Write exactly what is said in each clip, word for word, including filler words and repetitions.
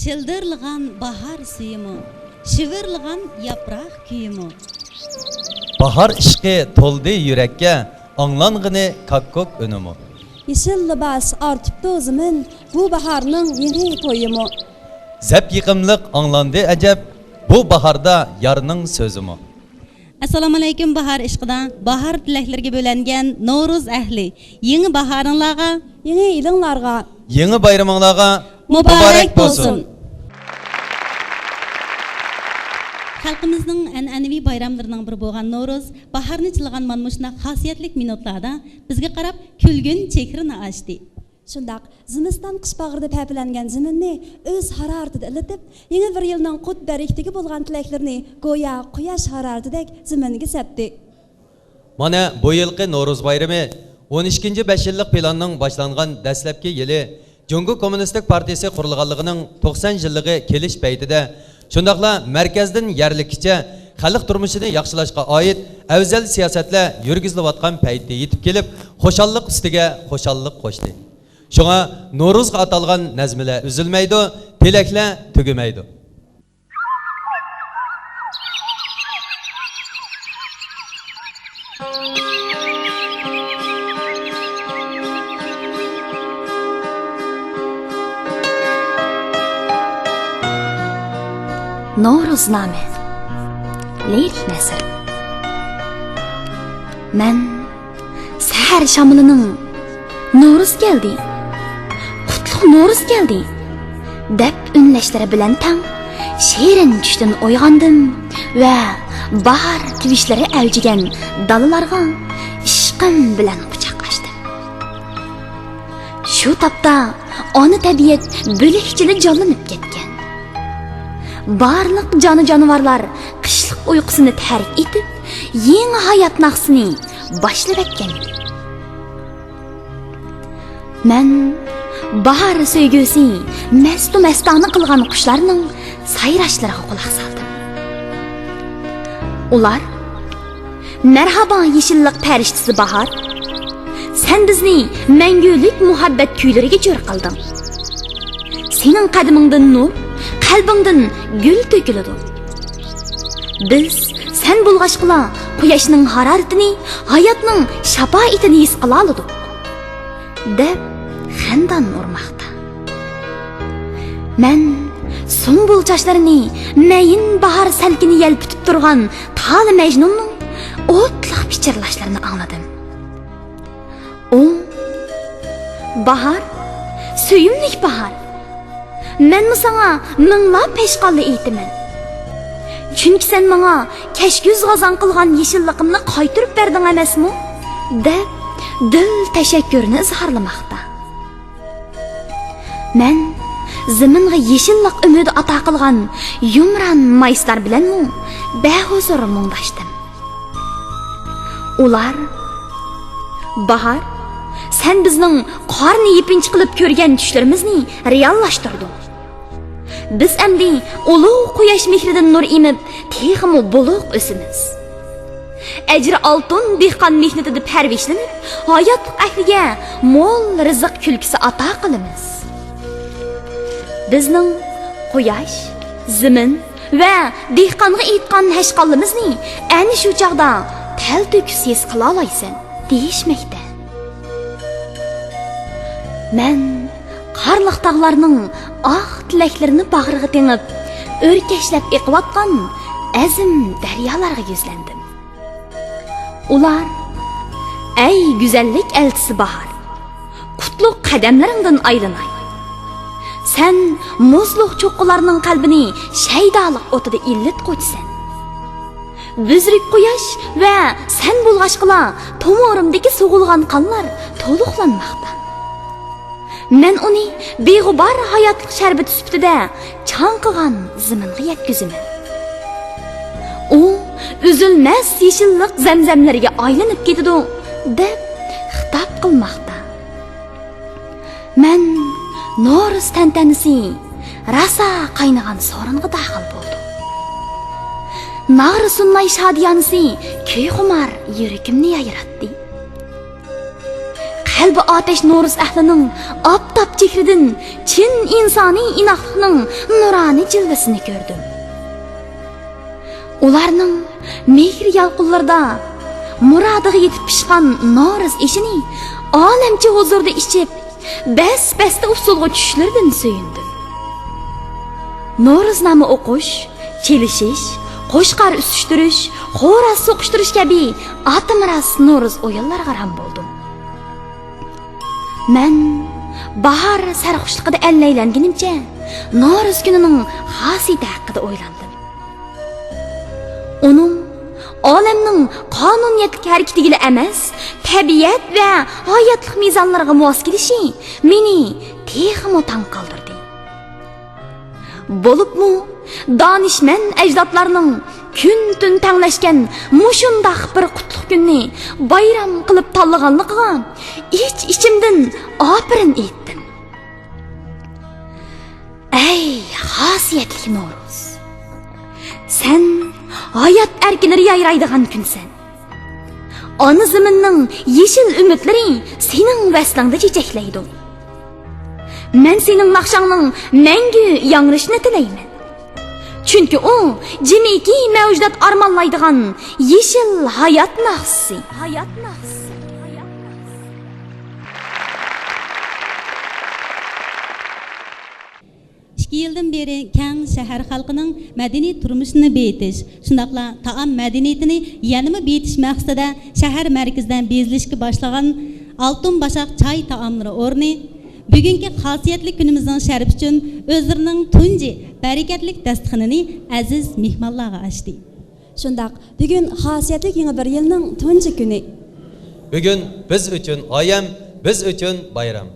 تىلدىرلىغان باھار سۈيىمۇ، شىۋىرلىغان ياپراق كۈيىمۇ. باھار ئىشقى تولدى يۈرەككە، ئاڭلانغىنى كاككۇك ئۈنىمۇ. يېشىل لىباس ئارتىپتۇ زېمىن، بۇ باھارنىڭ يېڭى تويىمۇ. زەپ يېقىملىق ئاڭلاندى ئەجەب، بۇ باھاردا يارنىڭ سۆزىمۇ. ئەسسالامۇئەلەيكۇم باھار ئىشقىدا، باھار تىلەكلىرىگە بۆلەنگەن نورۇز ئەھلى. يېڭى باھارىڭلارغا، يېڭى يىلىڭلارغا، يېڭى بايرىمىڭلارغا مۇبارەك مۇبارەك بولسۇن. بولسۇن. خەلقىمىزنىڭ ئەنئەنىۋى بايراملىرىنىڭ بىرى بولغان نورۇز باھارنى چىللىغان مانا مۇشۇنداق خاسىيەتلىك مىنۇتلاردا بىزگە قاراپ كۈلگۈن چېھرىنى ئاچتى. شۇنداق، زىمىستان قىش باغرىدا پەپىلەنگەن زېمىننى ئۆز ھارارىتىدە ئىللىتىپ، يېڭى بىر يىلنىڭ قۇت بەرىكىتىگە بولغان تىلەكلىرىنى گويا قۇياش ھارارىتىدەك زېمىنگە سەپتى. مانا، بۇ يىلقى نورۇز بايرىمى ئون ئىككىنچى بەش يىللىق پىلاننىڭ باشلانغان دەسلەپكى يىلى، جۇڭگو كوممۇنىستىك پارتىيىسى قۇرۇلغانلىقىنىڭ توقسان يىللىقى كېلىش پەيتىدە، شۇنداقلا مەركەزدىن يەرلىككىچە خەلق تۇرمۇشىنى ياخشىلاشقا ئائىت ئەۋزەل سىياسەتلەر يۈرگۈزۈلۈۋاتقان پەيتتە يېتىپ كېلىپ، خۇشاللىق ئۈستىگە خۇشاللىق قوشتى. شۇڭا نورۇزغا ئاتالغان نەزمىلەر ئۈزۈلمەيدۇ، تىلەكلەر تۈگىمەيدۇ. نورۇزنامە، لىرىك نەسر. مەن سەھەر شامىلىنىڭ «نورۇز كەلدى، قۇتلۇق نورۇز كەلدى» دەپ ئۈنلەشلىرى بىلەن تەڭ شېرىن چۈشتىن ئويغاندىم ۋە باھار تىۋىشلىرى ئەۋجىگەن دالىلارغا ئىشقىم بىلەن قۇچاق ئاچتىم. شۇ تاپتا ئانا تەبىئەت بۆلەكچىلا جانلىنىپ كەتكەن. بارلىق جانى-جانىۋارلار قىشلىق ئۇيقۇسىنى تەرك ئېتىپ، يېڭى ھايات ناخشىسىنى باشلىۋەتكەن ئىدى. مەن باھار سۆيگۈسى مەستۇ مەستانە قىلغان قۇشلارنىڭ سايراشلىرىغا قۇلاق سالدىم. ئۇلار، «مەرھابا يېشىللىق پەرىشتىسى باھار، سەن بىزنى مەڭگۈلۈك مۇھەببەت كۈيلىرىگە جۆر قىلدىڭ. سېنىڭ قەدىمىڭدىن نۇر، قەلبىڭدىن گۈل تۆكۈلىدۇ. بىز سەن بولغاچقىلا قۇياشنىڭ ھارارىتىنى، ھاياتنىڭ شاپائىتىنى ھېس قىلالىدۇق» دەپ خەندان ئۇرماقتا. مەن سۇمبۇل چاچلىرىنى مەيىن باھار سەلكىنى يەلپۈتۈپ تۇرغان تالى مەجنۇننىڭ ئوتلۇق پىچىرلاشلىرىنى ئاڭلىدىم. ئۇ، «باھار، سۆيۈملۈك باھار، مەنمۇ ساڭا مىڭلاپ پەشقاللا ئېيتىمەن. چۈنكى سەن ماڭا كەچكۈز غازاڭ قىلغان يېشىللىقىمنى قايتۇرۇپ بەردىڭ ئەمەسمۇ؟» دەپ دىل تەشەككۈرىنى ئىزھارلىماقتا. مەن زېمىنغا يېشىللىق ئۈمىدى ئاتا قىلغان يۇمران مايسىلار بىلەنمۇ بەھۇزۇر مۇڭداشتىم. ئۇلار، «باھار، سەن بىزنىڭ قارنى يېپىنچا قىلىپ كۆرگەن چۈشلىرىمىزنى رېئاللاشتۇردۇڭ. بىز ئەمدى ئۇلۇغ قۇياش مېھرىدىن نۇر ئېمىپ، تېخىمۇ بۇلۇق ئۆسىمىز. ئەجرى ئالتۇن دېھقان مېھنىتىدە پەرۋىشلىنىپ، ھاياتلىق ئەھلىگە مول رىزىق كۈلكىسى ئاتا قىلىمىز. بىزنىڭ قۇياش، زېمىن ۋە دېھقانغا ئېيتقان ھەشقاللىمىزنى ئەنە شۇ چاغدا تەلتۆكۈس ھېس قىلالايسەن» دېيىشمەكتە. مەن قارلىق تاغلارنىڭ ئاق تىلەكلىرىنى باغرىغا تېڭىپ، ئۆركەشلەپ ئېقىۋاتقان ئەزىم دەريالارغا يۈزلەندىم. ئۇلار، «ئەي گۈزەللىك ئەلچىسى باھار، قۇتلۇق قەدەملىرىڭدىن ئايلىناي. سەن مۇزلۇق چوققىلارنىڭ قەلبىنى شەيدالىق ئوتىدا ئىللىتقۇچىسەن. بۈزرۈك قۇياش ۋە سەن بولغاچقىلا، تومۇرۇمدىكى سوغۇلغان قانلار تولۇقلانماقتا. مەن ئۇنى بىغۇبار ھاياتلىق شەربىتى سۈپىتىدە چاڭقىغان زېمىنغا يەتكۈزىمەن. ئۇ ئۈزۈلمەس يېشىللىق زەمزەملىرىگە ئايلىنىپ كېتىدۇ» دەپ خىتاب قىلماقتا. مەن نورۇز تەنتەنىسى راسا قاينىغان سورۇنغا داخىل بولدۇم. ناغرا سۇنماي شادىيانىسى كۈيخۇمار يۈرىكىمنى يايراتتى. قەلبى ئاتەش نورۇز ئەھلىنىڭ ئاپتاپ چېھرىدىن چىن ئىنسانىي ئىناقلىقنىڭ نۇرانە جىلۋىسىنى كۆردۈم. ئۇلارنىڭ مېھىر يالقۇنلىرىدا مۇرادىغا يېتىپ پىشقان نورۇز ئېشىنى ئالەمچە ھۇزۇردا ئىچىپ، بەس-بەستە ئۇسسۇلغا چۈشۈشلىرىدىن سۆيۈندۈم. نورۇزنامە ئوقۇش، چېلىشىش، قوچقار ئۈسۈشتۈرۈش، خوراز سوقۇشتۇرۇش كەبى ئاتىمىراس نورۇز ئويۇنلىرىغا رام بولدۇم. مەن باھار سەرخۇشلۇقىدا ئەللەيلەنگىنىمچە نورۇز كۈنىنىڭ خاسىيىتى ھەققىدە ئويلاندىم. ئۇنىڭ ئالەمنىڭ قانۇنىيەتلىك ھەرىكىتىگىلا ئەمەس، تەبىئەت ۋە ھاياتلىق مىزانلىرىغا ماس كېلىشى مېنى تېخىمۇ تاڭ قالدۇردى. بولۇپمۇ دانىشمەن ئەجدادلارنىڭ كۈن-تۈن تەڭلەشكەن مۇشۇنداق بىر قۇتلۇق كۈننى بايرام قىلىپ تاللىغانلىقىغا ئىچ-ئىچىمدىن ئاپىرىن ئېيتتىم. ئەي خاسىيەتلىك نورۇز! سەن ھايات ئەركىلىرى يايرايدىغان كۈنسەن. ئانا زېمىننىڭ يېشىل ئۈمىدلىرى سېنىڭ ۋەسلىڭدە چېچەكلەيدۇ. مەن سېنىڭ ناخشاڭنىڭ مەڭگۈ ياڭرىشىنى تىلەيمەن. چۈنكى ئۇ جىمىكى مەۋجۇدات ئارمانلايدىغان يېشىل ھايات ناخشىسى. ھايات ناخشىسى. ئىككى يىلدىن بېرى كەڭ شەھەر خەلقىنىڭ مەدەنىي تۇرمۇشىنى بېيىتىش، شۇنداقلا تائام مەدەنىيىتىنى يەنىمۇ بېيىتىش مەقسىتىدە شەھەر مەركىزىدە بېزىلىشكە باشلىغان ئالتۇن باشاق چاي تائاملىرى ئورنى بۈگۈنكى خاسىيەتلىك كۈنىمىزنىڭ شەرىپى ئۈچۈن ئۆزلىرىنىڭ تۇنجى بەرىكەتلىك داستىخىنىنى ئەزىز مېھمانلارغا ئاچتى. شۇنداق، بۈگۈن خاسىيەتلىك يېڭى بىر يىلنىڭ تۇنجى كۈنى. بۈگۈن بىز ئۈچۈن ئايەم، بىز ئۈچۈن بايرام.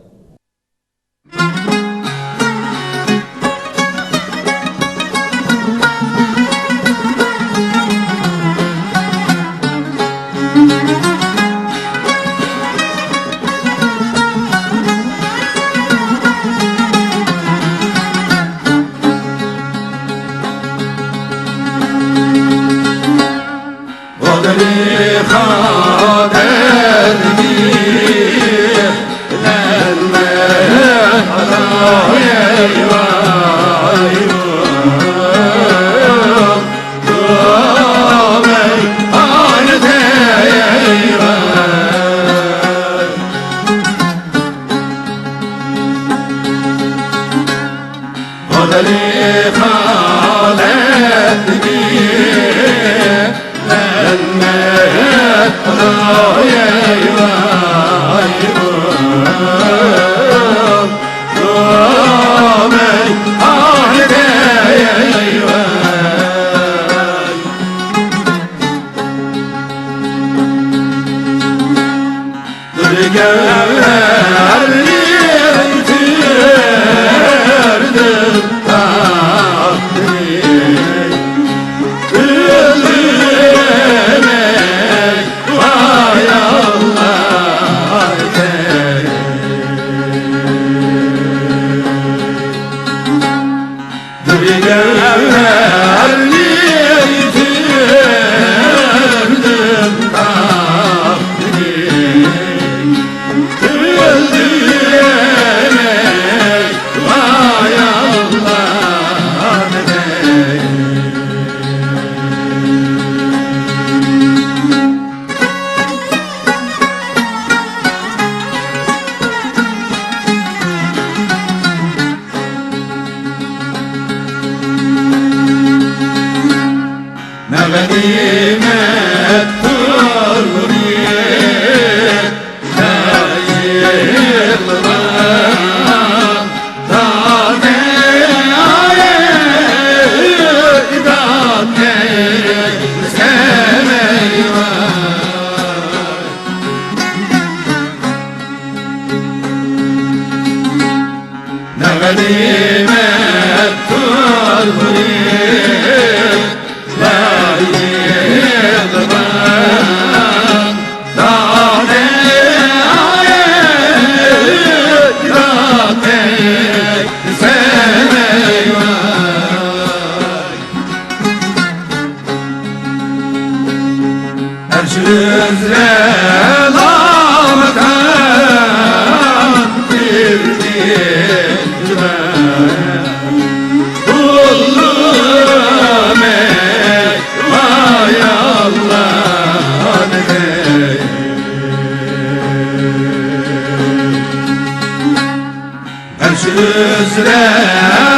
ئۆزرە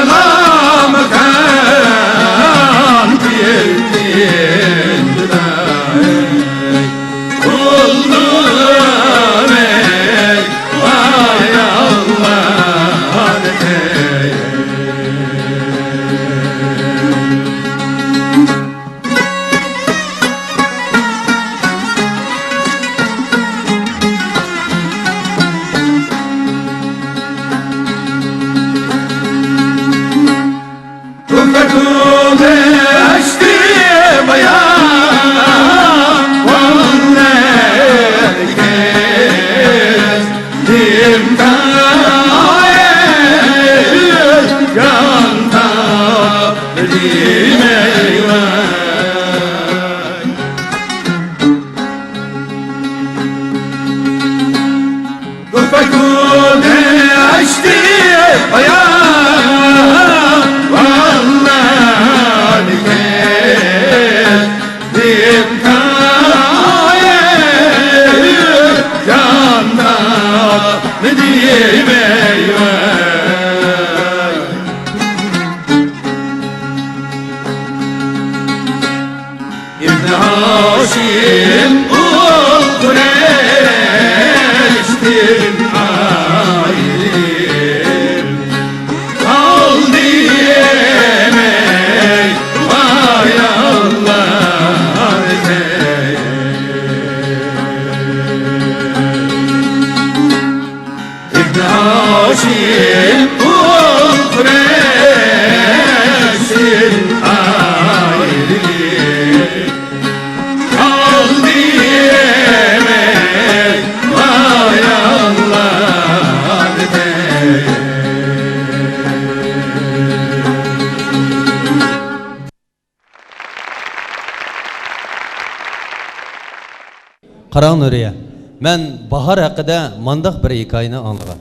غامخان بىر كۈندە قۇللۇق ئەي، ۋاي ئاللا، ئەي. ئىبن ھاشىم ئۇل قۇرەيشتىن ئايرىلىپ قالدى، ئەي، ۋاي ئاللا، ئەي. ئىبن ھاشىم ئۇل قۇرەيشتىن ئايرىلىپ قالدى، ئەي، ۋاي ئاللا، ئەي. قاراڭ نۇرىيە، مەن باھار ھەققىدە مانداق بىر ھېكايىنى ئاڭلىغان.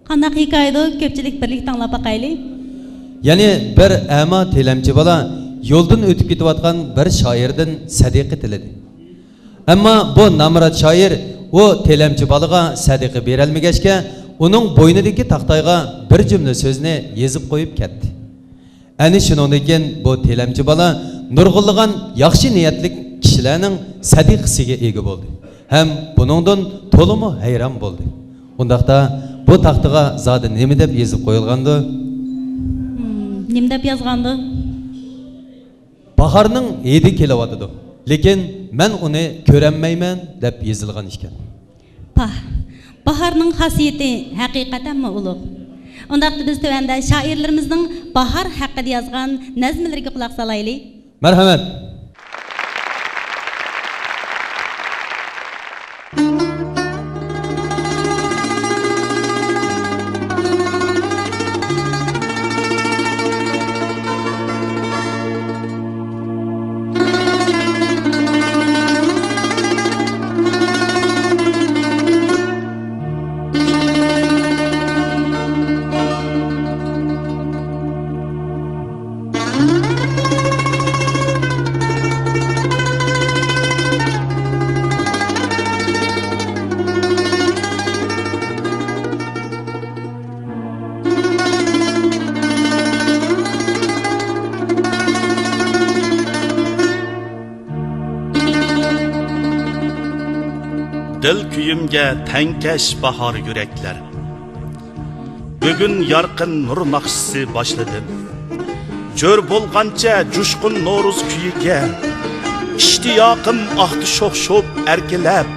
قانداق ھېكايىدۇ؟ كۆپچىلىك بىرلىكتە ئاڭلاپ باقايلى. يەنى بىر ئەما تىلەمچى بالا يولدىن ئۆتۈپ كېتىۋاتقان بىر شائىردىن سەدىقە تىلىدى. ئەمما بۇ نامرات شائىر ئۇ تىلەمچى بالىغا سەدىقە بېرەلمىگەچكە، ئۇنىڭ بوينىدىكى تاختايغا بىر جۈملە سۆزنى يېزىپ قويۇپ كەتتى. ئەنە شۇنىڭدىن كېيىن بۇ تىلەمچى بالا نۇرغۇنلىغان ياخشى نىيەتلىك كىشىلەرنىڭ سەدىقىسىگە ئىگە بولدى ھەم بۇنىڭدىن تولىمۇ ھەيران بولدى. ئۇنداقتا بۇ تاختىغا زادى نېمە دەپ يېزىپ قويۇلغاندۇ؟ ھىم، نېمە دەپ يازغاندۇ؟ باھارنىڭ ھىدى كېلىۋاتىدۇ، لېكىن مەن ئۇنى كۆرەلمەيمەن دەپ يېزىلغان ئىكەن. پاھ، باھارنىڭ خاسىيىتى ھەقىقەتەنمۇ ئۇلۇغ. ئۇنداقتا بىز تۆۋەندە شائىرلىرىمىزنىڭ باھار ھەققىدە يازغان نەزمىلىرىگە قۇلاق سالايلى. مەرھەمەت. دىل كۈيۈمگە تەڭكەش باھار يۈرەكلەر. بۈگۈن يارقىن نۇر ناخشىسى باشلىدىم. جۆر بولغانچە جۇشقۇن نورۇز كۈيىگە، ئىشتىياقىم ئاقتى شوخ-شوپ ئەركىلەپ،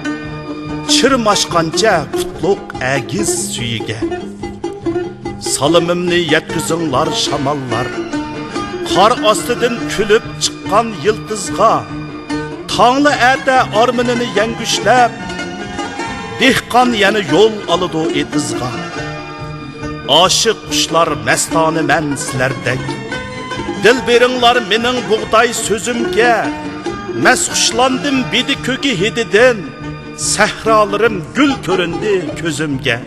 چىرماشقانچە قۇتلۇق ئەگىز سۈيىگە. سالىمىمنى يەتكۈزۈڭلار شاماللار، قار ئاستىدىن كۈلۈپ چىققان يىلتىزغا. تاڭلا ئەتە ئارمىنىنى يەڭگۈشلەپ، دېھقان يەنە يول ئالىدۇ ئېتىزغا. ئاشىق قۇشلار مەستانە مەن سىلەردەك، دىلبىرىڭلار مېنىڭ بۇغداي سۆزۈمگە. مەست خۇشلاندىم بىدە كۆكى ھىدىدىن، سەھرالىرىم گۈل كۆرۈندى كۆزۈمگە.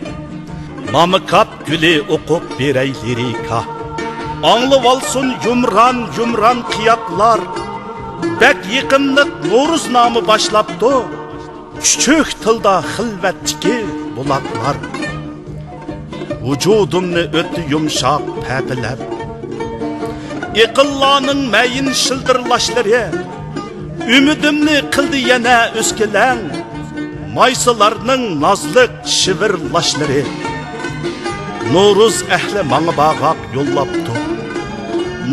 مامىكاپ گۈلى ئوقۇپ بېرەي لىرىكا، ئاڭلىۋالسۇن يۇمران-يۇمران قىياقلار. بەك يېقىملىق نورۇز نامى باشلاپتۇ، چۈچۈك تىلدا خىلۋەتتىكى بۇلاقلار. ۋۇجۇدۇمنى ئۆتتى يۇمشاق پەپىلەپ. ئېقىنلارنىڭ مەيىن شىلدىرلاشلىرى، ئۈمىدىمنى قىلدى يەنە ئۆسكىلەڭ. مايسىلارنىڭ نازلىق شىۋىرلاشلىرى. نورۇز ئەھلى ماڭا باغاق يوللاپتۇ،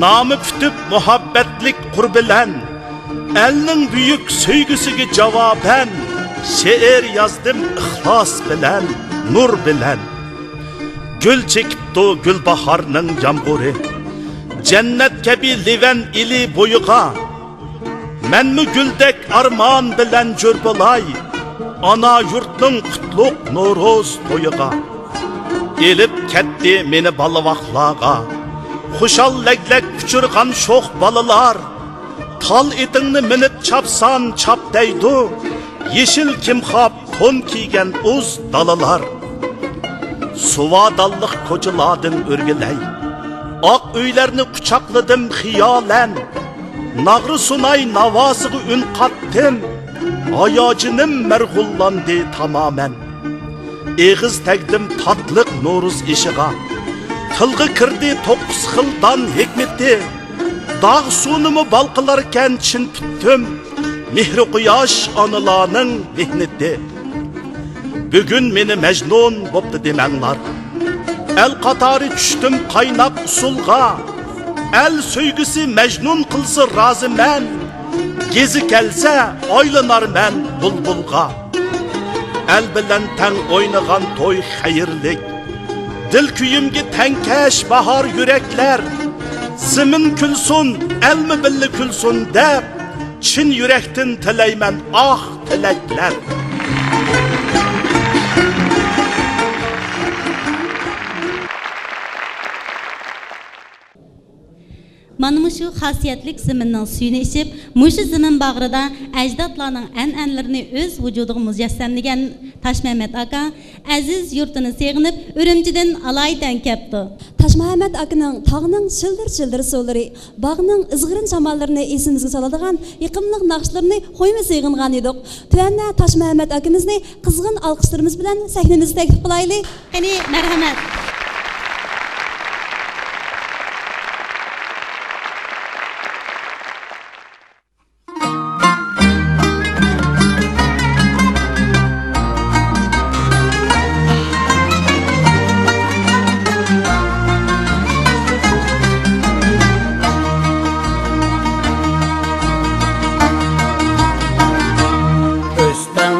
نامى پۈتۈپ مۇھەببەتلىك قۇر بىلەن. ئەلنىڭ بۈيۈك سۆيگۈسىگە جاۋابەن، شېئىر يازدىم ئىخلاس بىلەن، نۇر بىلەن. گۈل چېكىپتۇ گۈلباھارنىڭ يامغۇرى، جەننەت كەبى لىۋەن ئىلى بويىغا. مەنمۇ گۈلدەك ئارمان بىلەن جۆر بولاي، ئانا يۇرتنىڭ قۇتلۇق نورۇز تويىغا. ئېلىپ كەتتى مېنى بالىۋاقلارغا، خۇشال لەگلەك ئۇچۇرغان شوخ بالىلار. تال ئېتىڭنى مىنىپ چاپسان چاپ دەيدۇ، يېشىل كىمخاپ تون كىيگەن ئۇز دالىلار. سۇۋادانلىق كوچىلاردىن ئۆرگىلەي، ئاق ئۆيلەرنى قۇچاقلىدىم خىيالەن. ناغرا سۇناي ناۋاسىغا ئۈن قاتتىم، ھاياجىنىم مەرغۇللاندى تامامەن. ئېغىز تەگدىم تاتلىق نورۇز ئېشىغا، تىلغا كىردى توققۇز خىل دان ھېكمىتى. داغ سۇنىمۇ بال قىلاركەن چىن پۈتتۈم، مېھرى قۇياش ئانىلارنىڭ مېھنىتى. بۈگۈن مېنى مەجنۇن بوپتۇ دېمەڭلار، ئەل قاتارى چۈشتۈم قايناق ئۇسسۇلغا. ئەل سۆيگۈسى مەجنۇن قىلسا رازىمەن، گېزى كەلسە ئايلىنارمەن بۇلبۇلغا. ئەل بىلەن تەڭ ئوينىغان توي خەيرلىك، دىل كۈيۈمگە تەڭكەش باھار يۈرەكلەر. زېمىن كۈلسۇن، ئەلمۇ بىللە كۈلسۇن دەپ، چىن يۈرەكتىن تىلەيمەن ئاھ تىلەكلەر. مانا مۇشۇ خاسىيەتلىك زېمىننىڭ سۈيىنى ئىچىپ، مۇشۇ زېمىن باغرىدا ئەجدادلارنىڭ ئەنئەنىلىرىنى ئۆز ۋۇجۇدىغا مۇجەسسەملىگەن تاشمەمەت ئاكا ئەزىز يۇرتىنى سېغىنىپ، ئۈرۈمچىدىن ئالايىتەن كەپتۇ. تاشمۇھەممەت ئاكىنىڭ تاغنىڭ شىلدىر-شىلدىر سۇلىرى، باغنىڭ ئىزغىرىن شاماللىرىنى ئېسىمىزگە سالىدىغان يېقىملىق ناخشىلىرىنى قويمۇ سېغىنغان ئىدۇق. تۆۋەندە تاشمۇھەممەت ئاكىمىزنى قىزغىن ئالقىشلىرىمىز بىلەن سەھنىمىزگە تەكلىپ قىلايلى. قېنى، مەرھەمەت.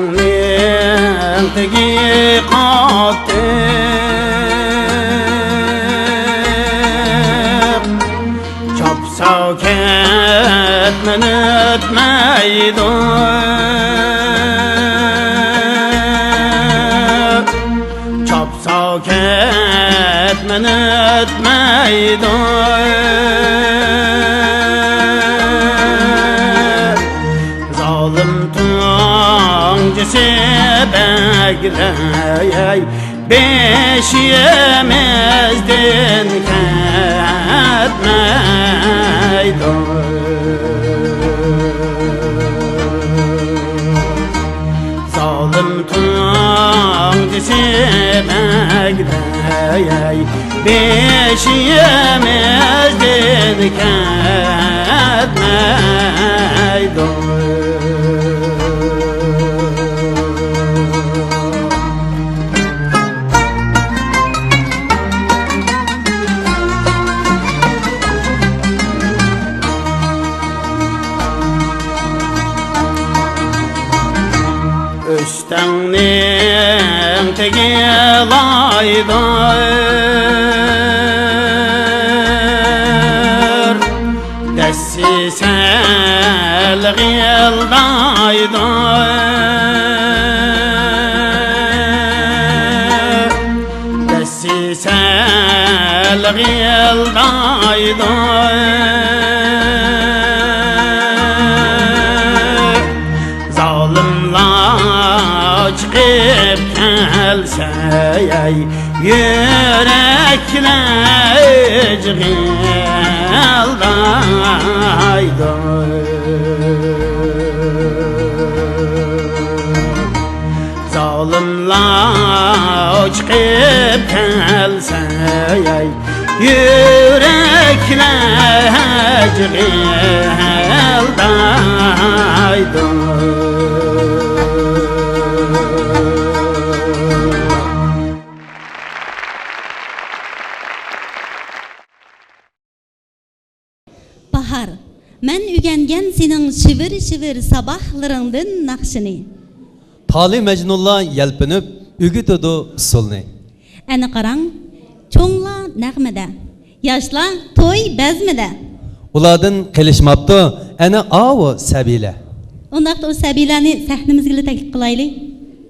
ئۆستەڭنىڭ تېگى قاتتىق، چاپساۋ كەتمەن ئۆتمەيدۇ. چاپساۋ كەتمەن ئۆتمەيدۇ. زالىم تۇڭجىسى بەگلەي، بېشىمىزدىن كەتمەيدۇ. زالىم تۇڭجىسى بەگلەي، بېشىمىزدىن كەتمەيدۇ. ئۆستەڭنىڭ تېگى لايدۇر، دەسسىسەل غىلدايدۇ. دەسسىسەل غىلدايدۇ. زالىملار چىقىپ كەلسە، يۈرەكلەر جىغىلدايدۇ. زالىملار چىقىپ كەلسە، يۈرەكلەر جىغىلدايدۇ. باھار، مەن ئۆگەنگەن سېنىڭ شىۋىر-شىۋىر ساباھلىرىڭدىن ناخشىنى. تالى مەجنۇنلار يەلپۈنۈپ، ئۆگىتىدۇ ئۇسسۇلنى. ئەنە قاراڭ، چوڭلار نەغمىدە، ياشلار توي بەزمىدە. ئۇلاردىن قېلىشماپتۇ ئەنە ئاۋۇ سەبىيلەر. ئۇنداقتا ئۇ سەبىيلەرنى سەھنىمىزگىلا تەكلىپ قىلايلى.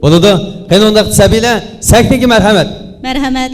بولىدۇ. قېنى ئۇنداقتا سەبىيلەر، سەھنىگە مەرھەمەت. مەرھەمەت.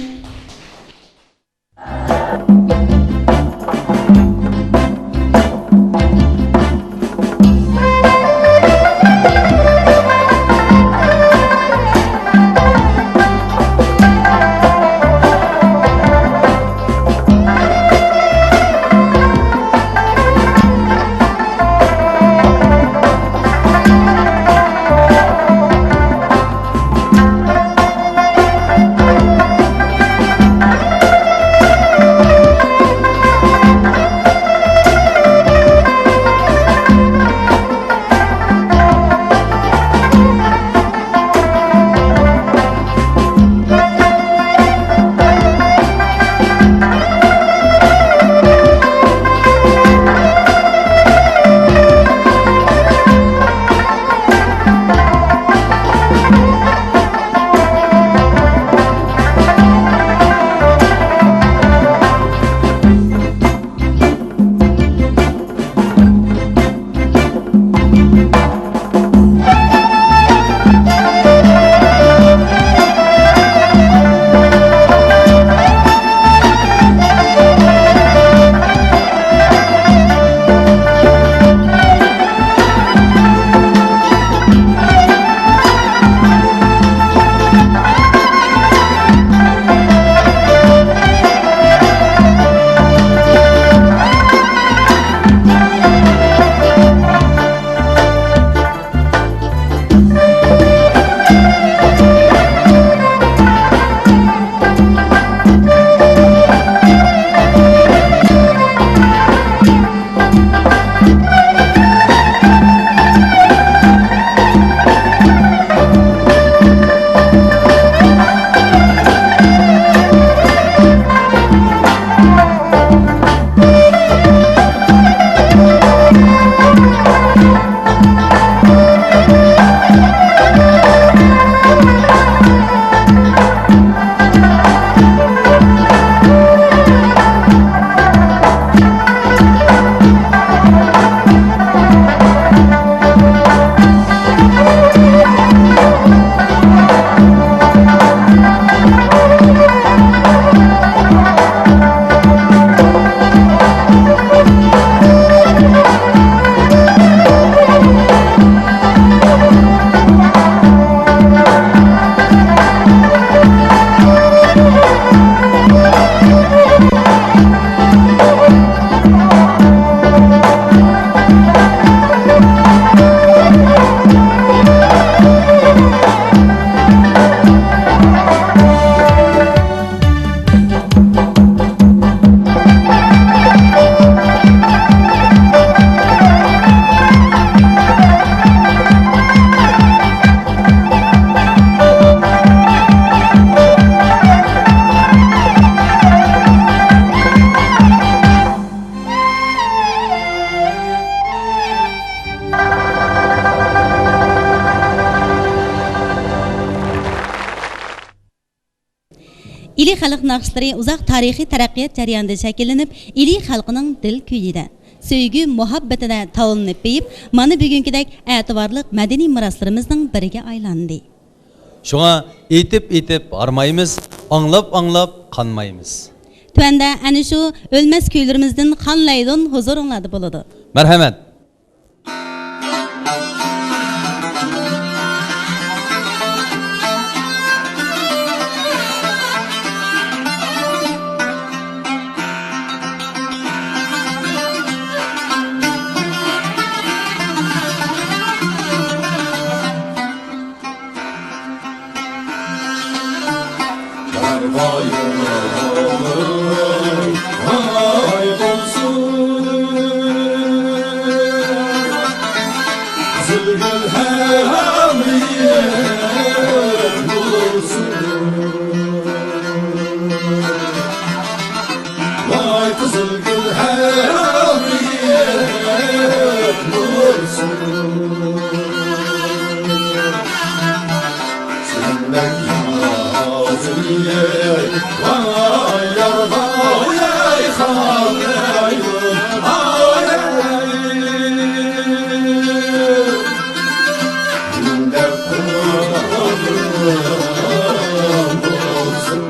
ئىلى خەلق ناخشىلىرى ئۇزاق تارىخىي تەرەققىيات جەريانىدا شەكىللىنىپ، ئىلى خەلقىنىڭ دىل كۈيىدە، سۆيگۈ مۇھەببىتىدە تاۋلىنىپ بېيىپ، مانا بۈگۈنكىدەك ئەتىۋارلىق مەدەنىي مىراسلىرىمىزنىڭ بىرىگە ئايلاندى. شۇڭا ئېيتىپ-ئېيتىپ ھارمايمىز، ئاڭلاپ-ئاڭلاپ قانمايمىز. تۆۋەندە ئەنە شۇ ئۆلمەس كۈيلىرىمىزدىن خان لەيلۇن ھۇزۇرۇڭلاردا بولىدۇ. مەرھەمەت. ۋاي، ۋاي بولسۇن، قىزىلگۈل ھەم يېرىم بولسۇن. ۋاي قىزىلگۈل ھەم يېرىم بولسۇن. سېنىڭدەك نازلىنى ۋاي يارغا يايخانلايدۇ. ئاي، ئاي، ئاي. مېنىڭدەك قۇربان بولسۇن.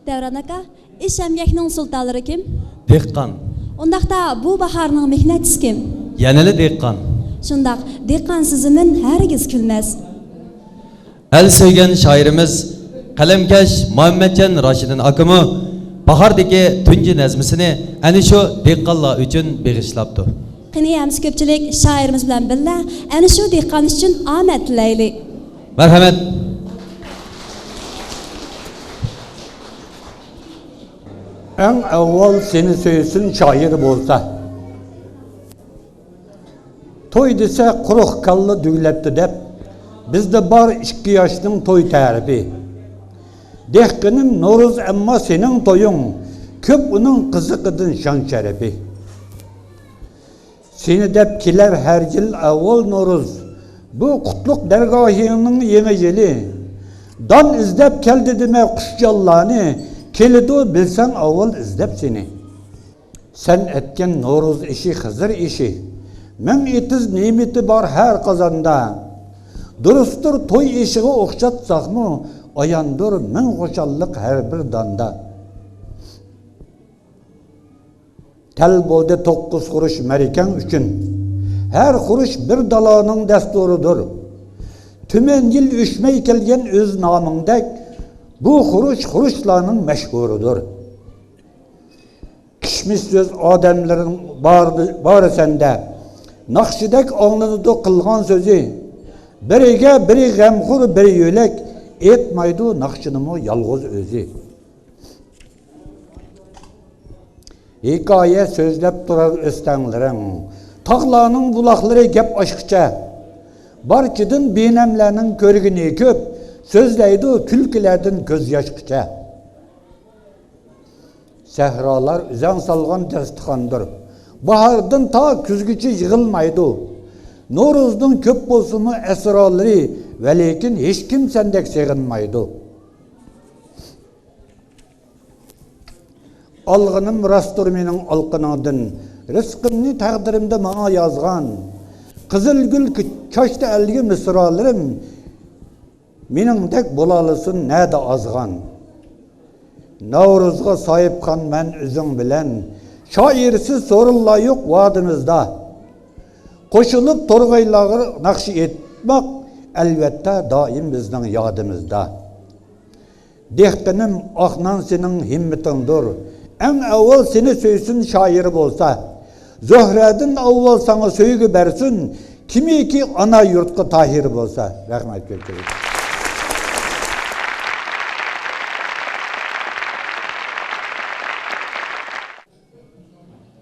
دەۋران ئاكا، ئىش ئەمگەكنىڭ سۇلتانلىرى كىم؟ دېھقان. ئۇنداقتا بۇ باھارنىڭ مېھنەتچىسى كىم؟ يەنىلا دېھقان. شۇنداق، دېھقانسىز زېمىن ھەرگىز كۈلمەس. ئەل سۆيگەن شائىرىمىز، قەلەمكەش مۇھەممەتجان راشىدىن ئاكىمۇ باھاردىكى تۇنجى نەزمىسىنى ئەنە شۇ دېھقانلار ئۈچۈن بېغىشلاپتۇ. قېنى ئەمسە كۆپچىلىك شائىرىمىز بىلەن بىللە ئەنە شۇ دېھقان ئۈچۈن ئامەت تىلەيلى. مەرھەمەت. ئەڭ ئاۋۋال سېنى سۆيسۇن شائىر بولسا. توي دېسە قۇرۇق كاللا دۈگلەپتۇ دەپ، بىزدە بار ئىككى ياشنىڭ توي تەرىپى. دېھقىنىم نورۇز ئەمما سېنىڭ تويۇڭ، كۆپ ئۇنىڭ قىزىقىدىن شان-شەرىپى. سېنى دەپ كېلەر ھەر يىل ئاۋۋال نورۇز، بۇ قۇتلۇق دەرگاھىڭنىڭ يېڭى يىلى. دان ئىزدەپ كەلدى دېمە قۇش-جانلارنى، كېلىدۇ بىلسەڭ ئاۋۋال ئىزدەپ سېنى. سەن ئەتكەن نورۇز ئېشى خىزىر ئېشى، مىڭ ئېتىز نېمىتى بار ھەر قازاندا. دۇرۇستۇر توي ئېشىغا ئوخشاتساقمۇ، ئاياندۇر مىڭ خۇشاللىق ھەر بىر داندا. تەل بولدى توققۇز خۇرۇچ مەرىكەڭ ئۈچۈن، ھەر خۇرۇچ بىر دالانىڭ دەستۇرىدۇر. تۈمەن يىل ئۆچمەي كەلگەن ئۆز نامىڭدەك، بۇ خۇرۇچ خۇرۇچلارنىڭ مەشھۇرىدۇر. كىشمىش سۆز ئادەملىرىڭ بار، بار سەندە، ناخشىدەك ئاڭلىنىدۇ قىلغان سۆزى. بىرىگە بىرى غەمخور، بىرى يۆلەك، ئېيتمايدۇ ناخشىنىمۇ يالغۇز ئۆزى. ھېكايە سۆزلەپ تۇرار ئۆستەڭلىرىڭ، تاغلارنىڭ بۇلاقلىرى گەپ ئاچقۇچە. بارچىدىن بىنەملەرنىڭ كۆرگىنى كۆپ، سۆزلەيدۇ كۈلكىلەردىن كۆز ياشقىچە. سەھرالار ئۆزەڭ سالغان داستىخاندۇر. باھاردىن تا كۈزگىچە يىغىلمايدۇ. نورۇزنىڭ كۆپ بولسىمۇ ئەسرارلىرى، ۋەلىكىن ھېچكىم سەندەك سېغىنمايدۇ. ئالغىنىم راستتۇر مېنىڭ ئالقىنىڭدىن، رىزقىمنى تەقدىرىمدە ماڭا يازغان. قىزىل گۈل چاچتى ئەلگە مىسرالىرىم، مېنىڭدەك بولالىسۇن نەدە ئازغان. ناۋرۇزغا ساھىبخان مەن ئۆزۈڭ بىلەن، شائىرسىز سورۇنلار يوق ۋادىمىزدا. قوشۇلۇپ تورغايلارغا ناخشا ئېيتماق، ئەلۋەتتە دائىم بىزنىڭ يادىمىزدا. دېھقىنىم، ئاق نان سېنىڭ ھىممىتىڭدۇر. ئەڭ ئاۋۋال سېنى سۆيسۇن شائىر بولسا. زۆھرەدىن ئاۋۋال ساڭا سۆيگۈ بەرسۇن، كىمكى ئانا يۇرتقا تاھىر بولسا. رەھمەت كۆپچىلىك.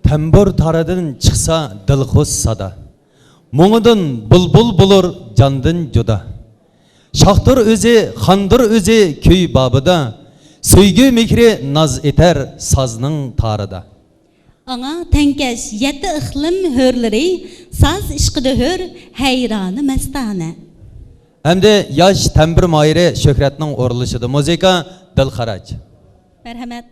تەمبۇر تارىدىن چىقسا دىلخۇش سادا، مۇڭىدىن بۇلبۇل بولۇر جاندىن جۇدا. شاھتۇر ئۆزى، خاندۇر ئۆزى كۈي بابىدا، سۆيگۈ مېھرى ناز ئېتەر سازنىڭ تارىدا. ئاڭا تەڭكەش يەتتە ئىقلىم ھۆرلىرى، ساز ئىشقىدا ھۆر، ھەيرانى مەستانە. ئەمدى ياش تەمبۇر ماھىرى شۆھرەتنىڭ ئورۇنلىشىدا مۇزىكا، دىلخىراج. مەرھەمەت.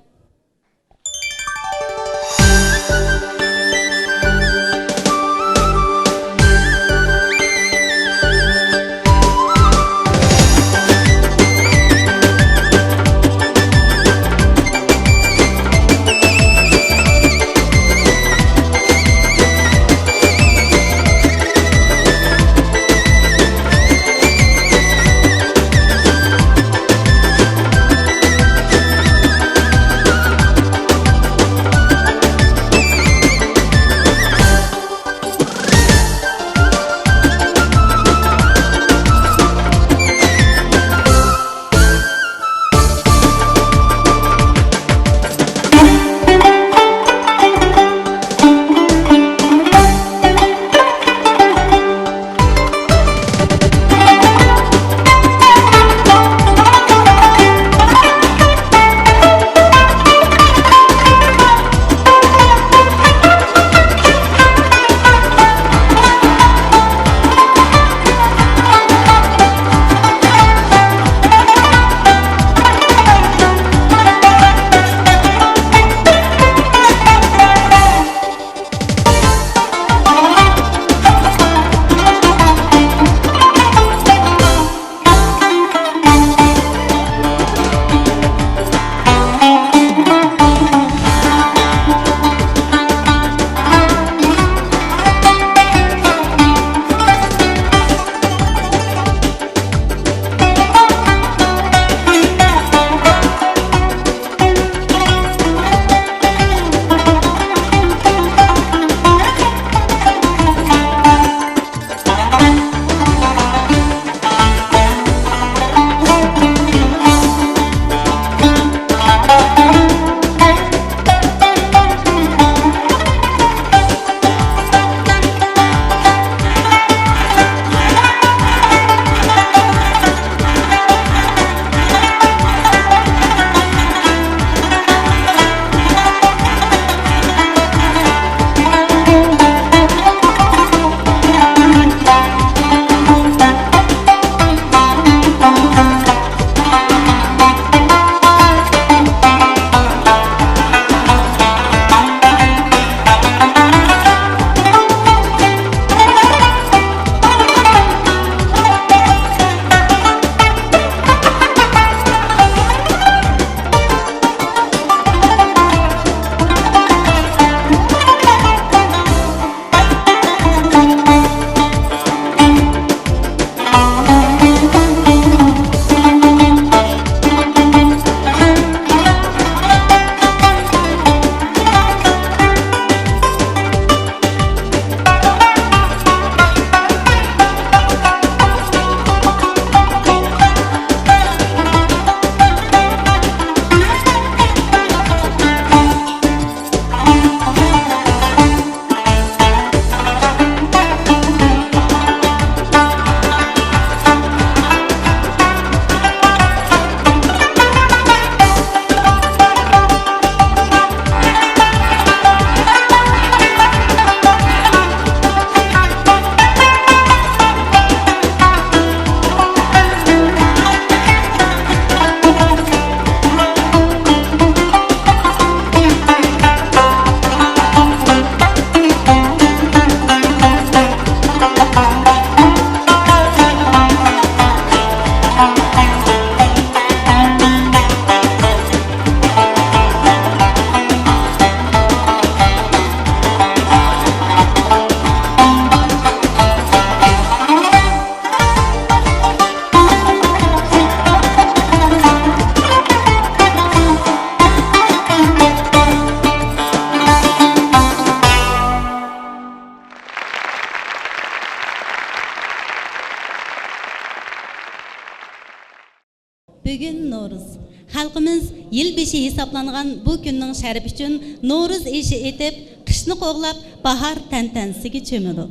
بۈگۈن نورۇز. خەلقىمىز يىل بېشى ھېسابلانغان بۇ كۈننىڭ شەرىپى ئۈچۈن نورۇز ئېشى ئېتىپ، قىشنى قوغلاپ، باھار تەنتەنىسىگە چۆمىدۇ.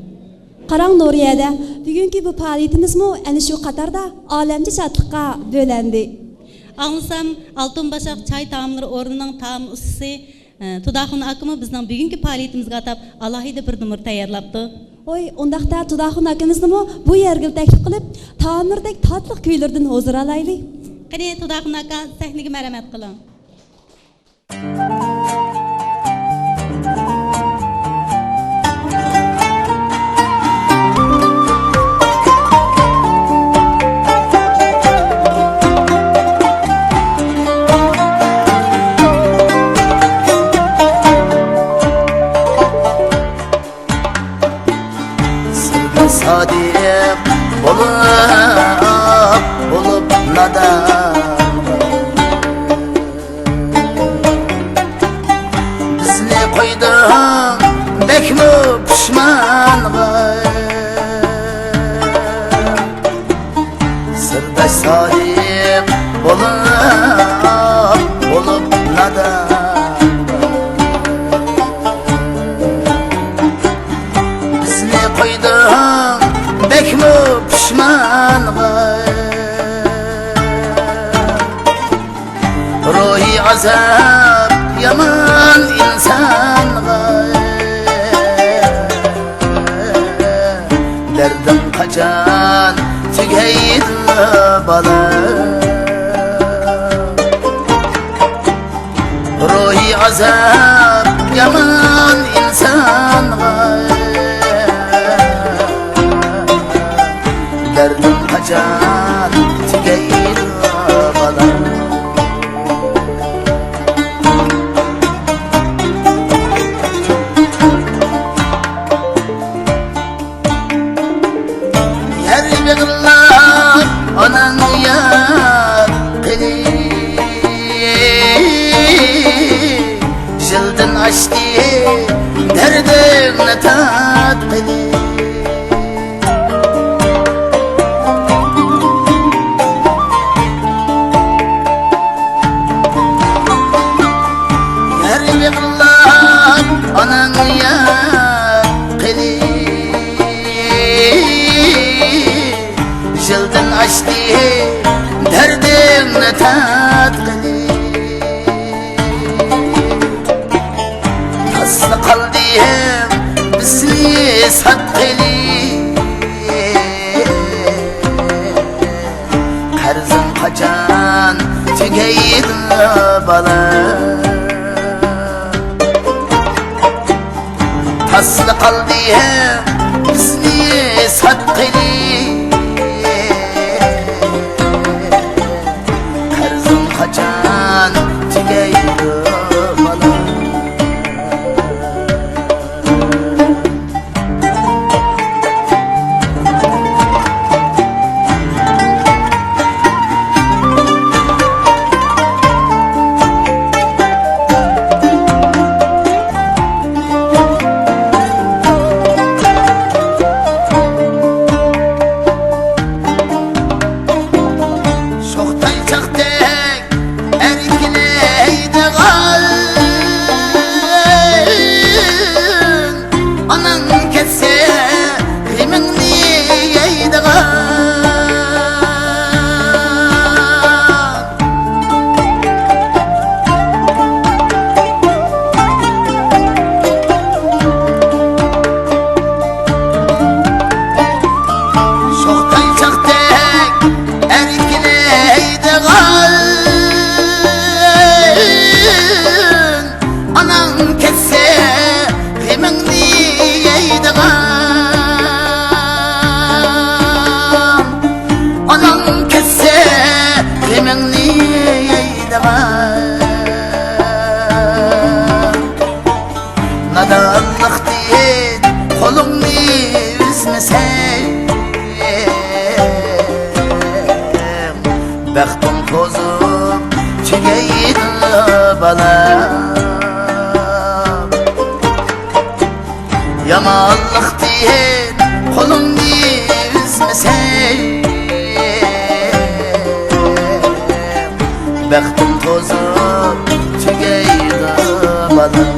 قاراڭ نۇرىيەدە، بۈگۈنكى بۇ پائالىيىتىمىزمۇ ئەنە شۇ قاتاردا ئالەمچە شادلىققا بۆلەندى. ئاڭلىسام، ئالتۇن باشاق چاي تائاملىرى ئورنىنىڭ تائام ئۇستىسى، ئە، تۇداخۇن ئاكىمۇ بىزنىڭ بۈگۈنكى پائالىيىتىمىزگە ئاتاپ ئالاھىدە بىر نومۇر تەييارلاپتۇ. ھوي، ئۇنداقتا تۇداخۇن ئاكىمىزنىمۇ بۇ يەرگىلا تەكلىپ قىلىپ، تائاملىرىدەك تاتلىق كۈيلىرىدىن ھۇزۇر ئالايلى. قېنى، تۇداخۇن ئاكا، سەھنىگە مەرھەمەت قىلىڭ. سىرداش سادىق بولۇپ، بولۇپ نادان. بىزنى قويدۇڭ بەكمۇ پۇشمانغا. سىرداش سادىق بولۇپ، بولۇپ نادان. بىزنى قويدۇڭ بەكمۇ پۇشمانغا. روھىي ئازاب يامان ئىنسانغا. دەردىڭ قاچان تۈگەيدۇ، بالا؟ روھىي ئازاب يامان ئىنسانغا. دەردىڭ قاچان تۈگەيدۇ، بالا؟ يەر بېغىرلاپ ئاناڭ ياتقىلى، يىلدىن ئاشتى دەردىڭنى تارتقىلى. يەر بېغىرلاپ ئاناڭ ياتقىلى، يىلدىن ئاشتى دەردىڭنى تارتقىلى. تاسلا قالدى ھەم بىزنى ساتقىلى. قەرزىڭ قاچان تۈگەيدۇ، بالا؟ تاسلا قالدى ھەم بىزنى ساتقىلى. قەرزىڭ قاچان تۈگەيدۇ، بالا؟ شوخ تايچاقتەك ئەركىلەيدىغان، ئاناڭ كەتسە غېمىڭنى يەيدىغان. شوخ تايچاقتەك ئەركىلەيدىغان، ئاناڭ كەتسە غېمىڭنى يەيدىغان، ئاناڭ كەتسە غېمىڭنى يەيدىغان. نادانلىقتىن قولۇڭنى ئۈزمىسەڭ، بەختىڭ توزۇپ تۈگەيدۇ، بالا. يامانلىقتىن قولۇڭنى ئۈزمىسەڭ، بەختىڭ توزۇپ تۈگەيدۇ بالام.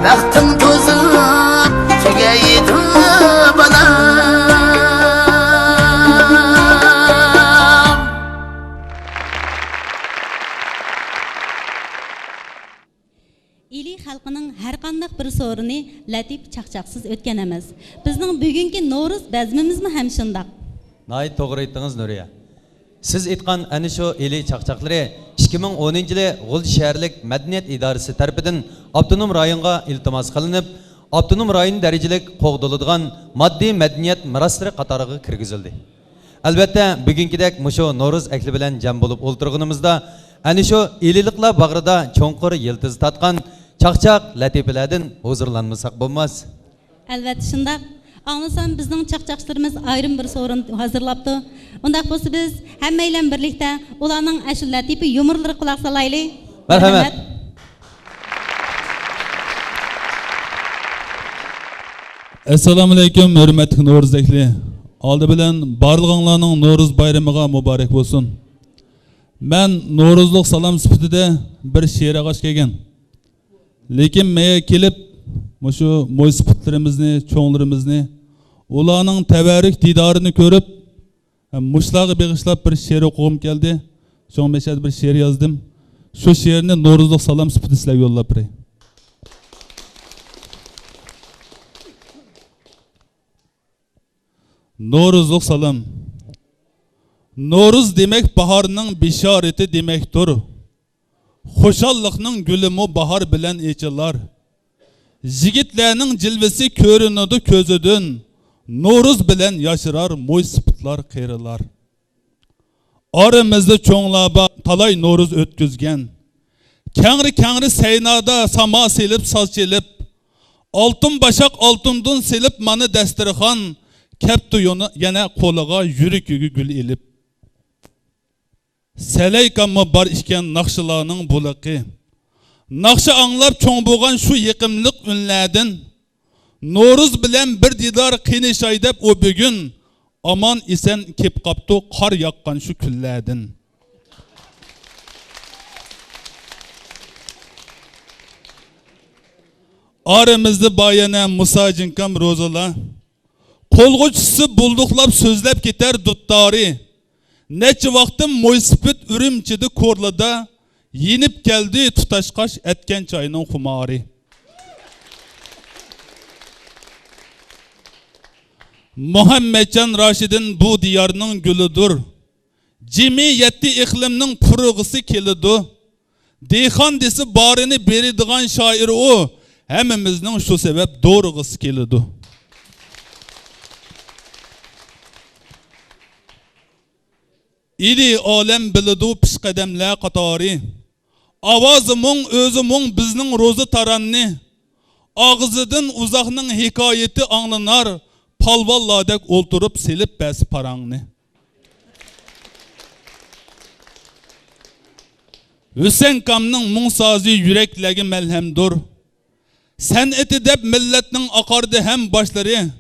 بەختىڭ توزۇپ تۈگەيدۇ بالام. ئىلى خەلقىنىڭ ھەرقانداق بىر سورۇنى لەتىپە چاقچاقسىز ئۆتكەن ئەمەس. بىزنىڭ بۈگۈنكى نورۇز بەزمىمىزمۇ ھەم شۇنداق. ناھايىتى توغرا ئېيتتىڭىز، نۇرىيە. سىز ئېيتقان ئەنە شۇ ئىلى چاقچاقلىرى ئىككى مىڭ ئونىنچى يىلى غۇلجا شەھەرلىك مەدەنىيەت ئىدارىسى تەرىپىدىن ئاپتونوم رايونغا ئىلتىماس قىلىنىپ، ئاپتونوم رايون دەرىجىلىك قوغدىلىدىغان ماددىي مەدەنىيەت مىراسلىرى قاتارىغا كىرگۈزۈلدى. ئەلۋەتتە، بۈگۈنكىدەك مۇشۇ نورۇز ئەھلى بىلەن جەم بولۇپ ئولتۇرغىنىمىزدا، ئەنە شۇ ئىلىلىقلار باغرىدا چوڭقۇر يىلتىز تارتقان چاقچاق لەتىپىلەردىن ھۇزۇرلانمىساق بولماس. ئەلۋەتتە شۇنداق. ئاڭلىسام، بىزنىڭ چاقچاقچىلىرىمىز ئايرىم بىر سورۇن ھازىرلاپتۇ. ئۇنداق بولسا، بىز ھەممەيلەن بىرلىكتە ئۇلارنىڭ ئەشۇ لەتىپە يۇمۇرلىرىغا قۇلاق سالايلى. مەرھەمەت. مەرھەمەت. ئەسسالامۇئەلەيكۇم، ھۆرمەتلىك نورۇز ئەھلى. ئالدى بىلەن بارلىقىڭلارنىڭ نورۇز بايرىمىغا مۇبارەك بولسۇن. مەن نورۇزلۇق سالام سۈپىتىدە بىر شېئىر ئالغاچ كەلگەن. لېكىن مەيە كېلىپ، مۇشۇ مويسىپىتلىرىمىزنى، چوڭلىرىمىزنى، ئۇلارنىڭ تەۋەررۈك دىدارىنى كۆرۈپ، ھەم مۇشۇلارغا بېغىشلاپ بىر شېئىر ئوقۇغۇم كەلدى. شۇڭا مەشەدە بىر شېئىر يازدىم. شۇ شېئىرنى نورۇزلۇق سالام سۈپىتىدە سىلەرگە يوللاپ بېرەي. نورۇزلۇق سالام. نورۇز دېمەك باھارنىڭ بېشارىتى دېمەكتۇر. خۇشاللىقنىڭ گۈلىمۇ باھار بىلەن ئېچىلار. يىگىتلەرنىڭ جىلۋىسى كۆرۈنىدۇ كۆزىدىن، نورۇز بىلەن ياشىرار مويسىپىتلار، قېرىلار. ئارىمىزدا چوڭلار بار، تالاي نورۇز ئۆتكۈزگەن. كەڭرى-كەڭرى سەينادا ساما سېلىپ، ساز چېلىپ، ئالتۇن باشاق ئالتۇندىن سېلىپ مانا دەستىرخان، كەپتۇ يەنە قولىغا يۈرىكىگە گۈل ئېلىپ. سەلەيكاممۇ بار ئىكەن ناخشىلارنىڭ بۇلىقى. ناخشا ئاڭلاپ چوڭ بولغان شۇ يېقىملىق ئۈنلەردىن، نورۇز بىلەن بىر دىدار قېنىشاي دەپ ئۇ بۈگۈن، ئامان ئېسەن كېپ قاپتۇ قار ياغقان شۇ كۈنلەردىن. ئارىمىزدا بار يەنە مۇسا جىڭكام روزىلا. قولغا چۈشسە بۇلدۇقلاپ سۆزلەپ كېتەر دۇتتارى. نەچچە ۋاقتىم مويسىپىت ئۈرۈمچىدە كورلىدا، يېنىپ كەلدى تۇتاش قاش ئەتكەن چاينىڭ خۇمارى. مۇھەممەتجان راشىدىن بۇ دىيارنىڭ گۈلىدۇر. جىمى يەتتە ئىقلىمنىڭ پۇرىغۇسى كېلىدۇ. دېھقان دېسە بارىنى بېرىدىغان شائىر ئۇ، ھەممىمىزنىڭ شۇ سەۋەب دورىغۇسى كېلىدۇ. ئىلى ئالەم بىلىدۇ پېشقەدەملەر قاتارى. ئاۋازى مۇڭ، ئۆزى مۇڭ بىزنىڭ روزى تاراننى. ئاغزىدىن ئۇزاقنىڭ ھېكايىتى ئاڭلىنار، پالۋانلاردەك ئولتۇرۇپ سېلىپ بەرسە پاراڭنى. ھۈسەنكامنىڭ مۇڭ سازى يۈرەكلەرگە مەلھەمدۇر. سەنئىتى دەپ مىللەتنىڭ ئاقاردى ھەم باشلىرى.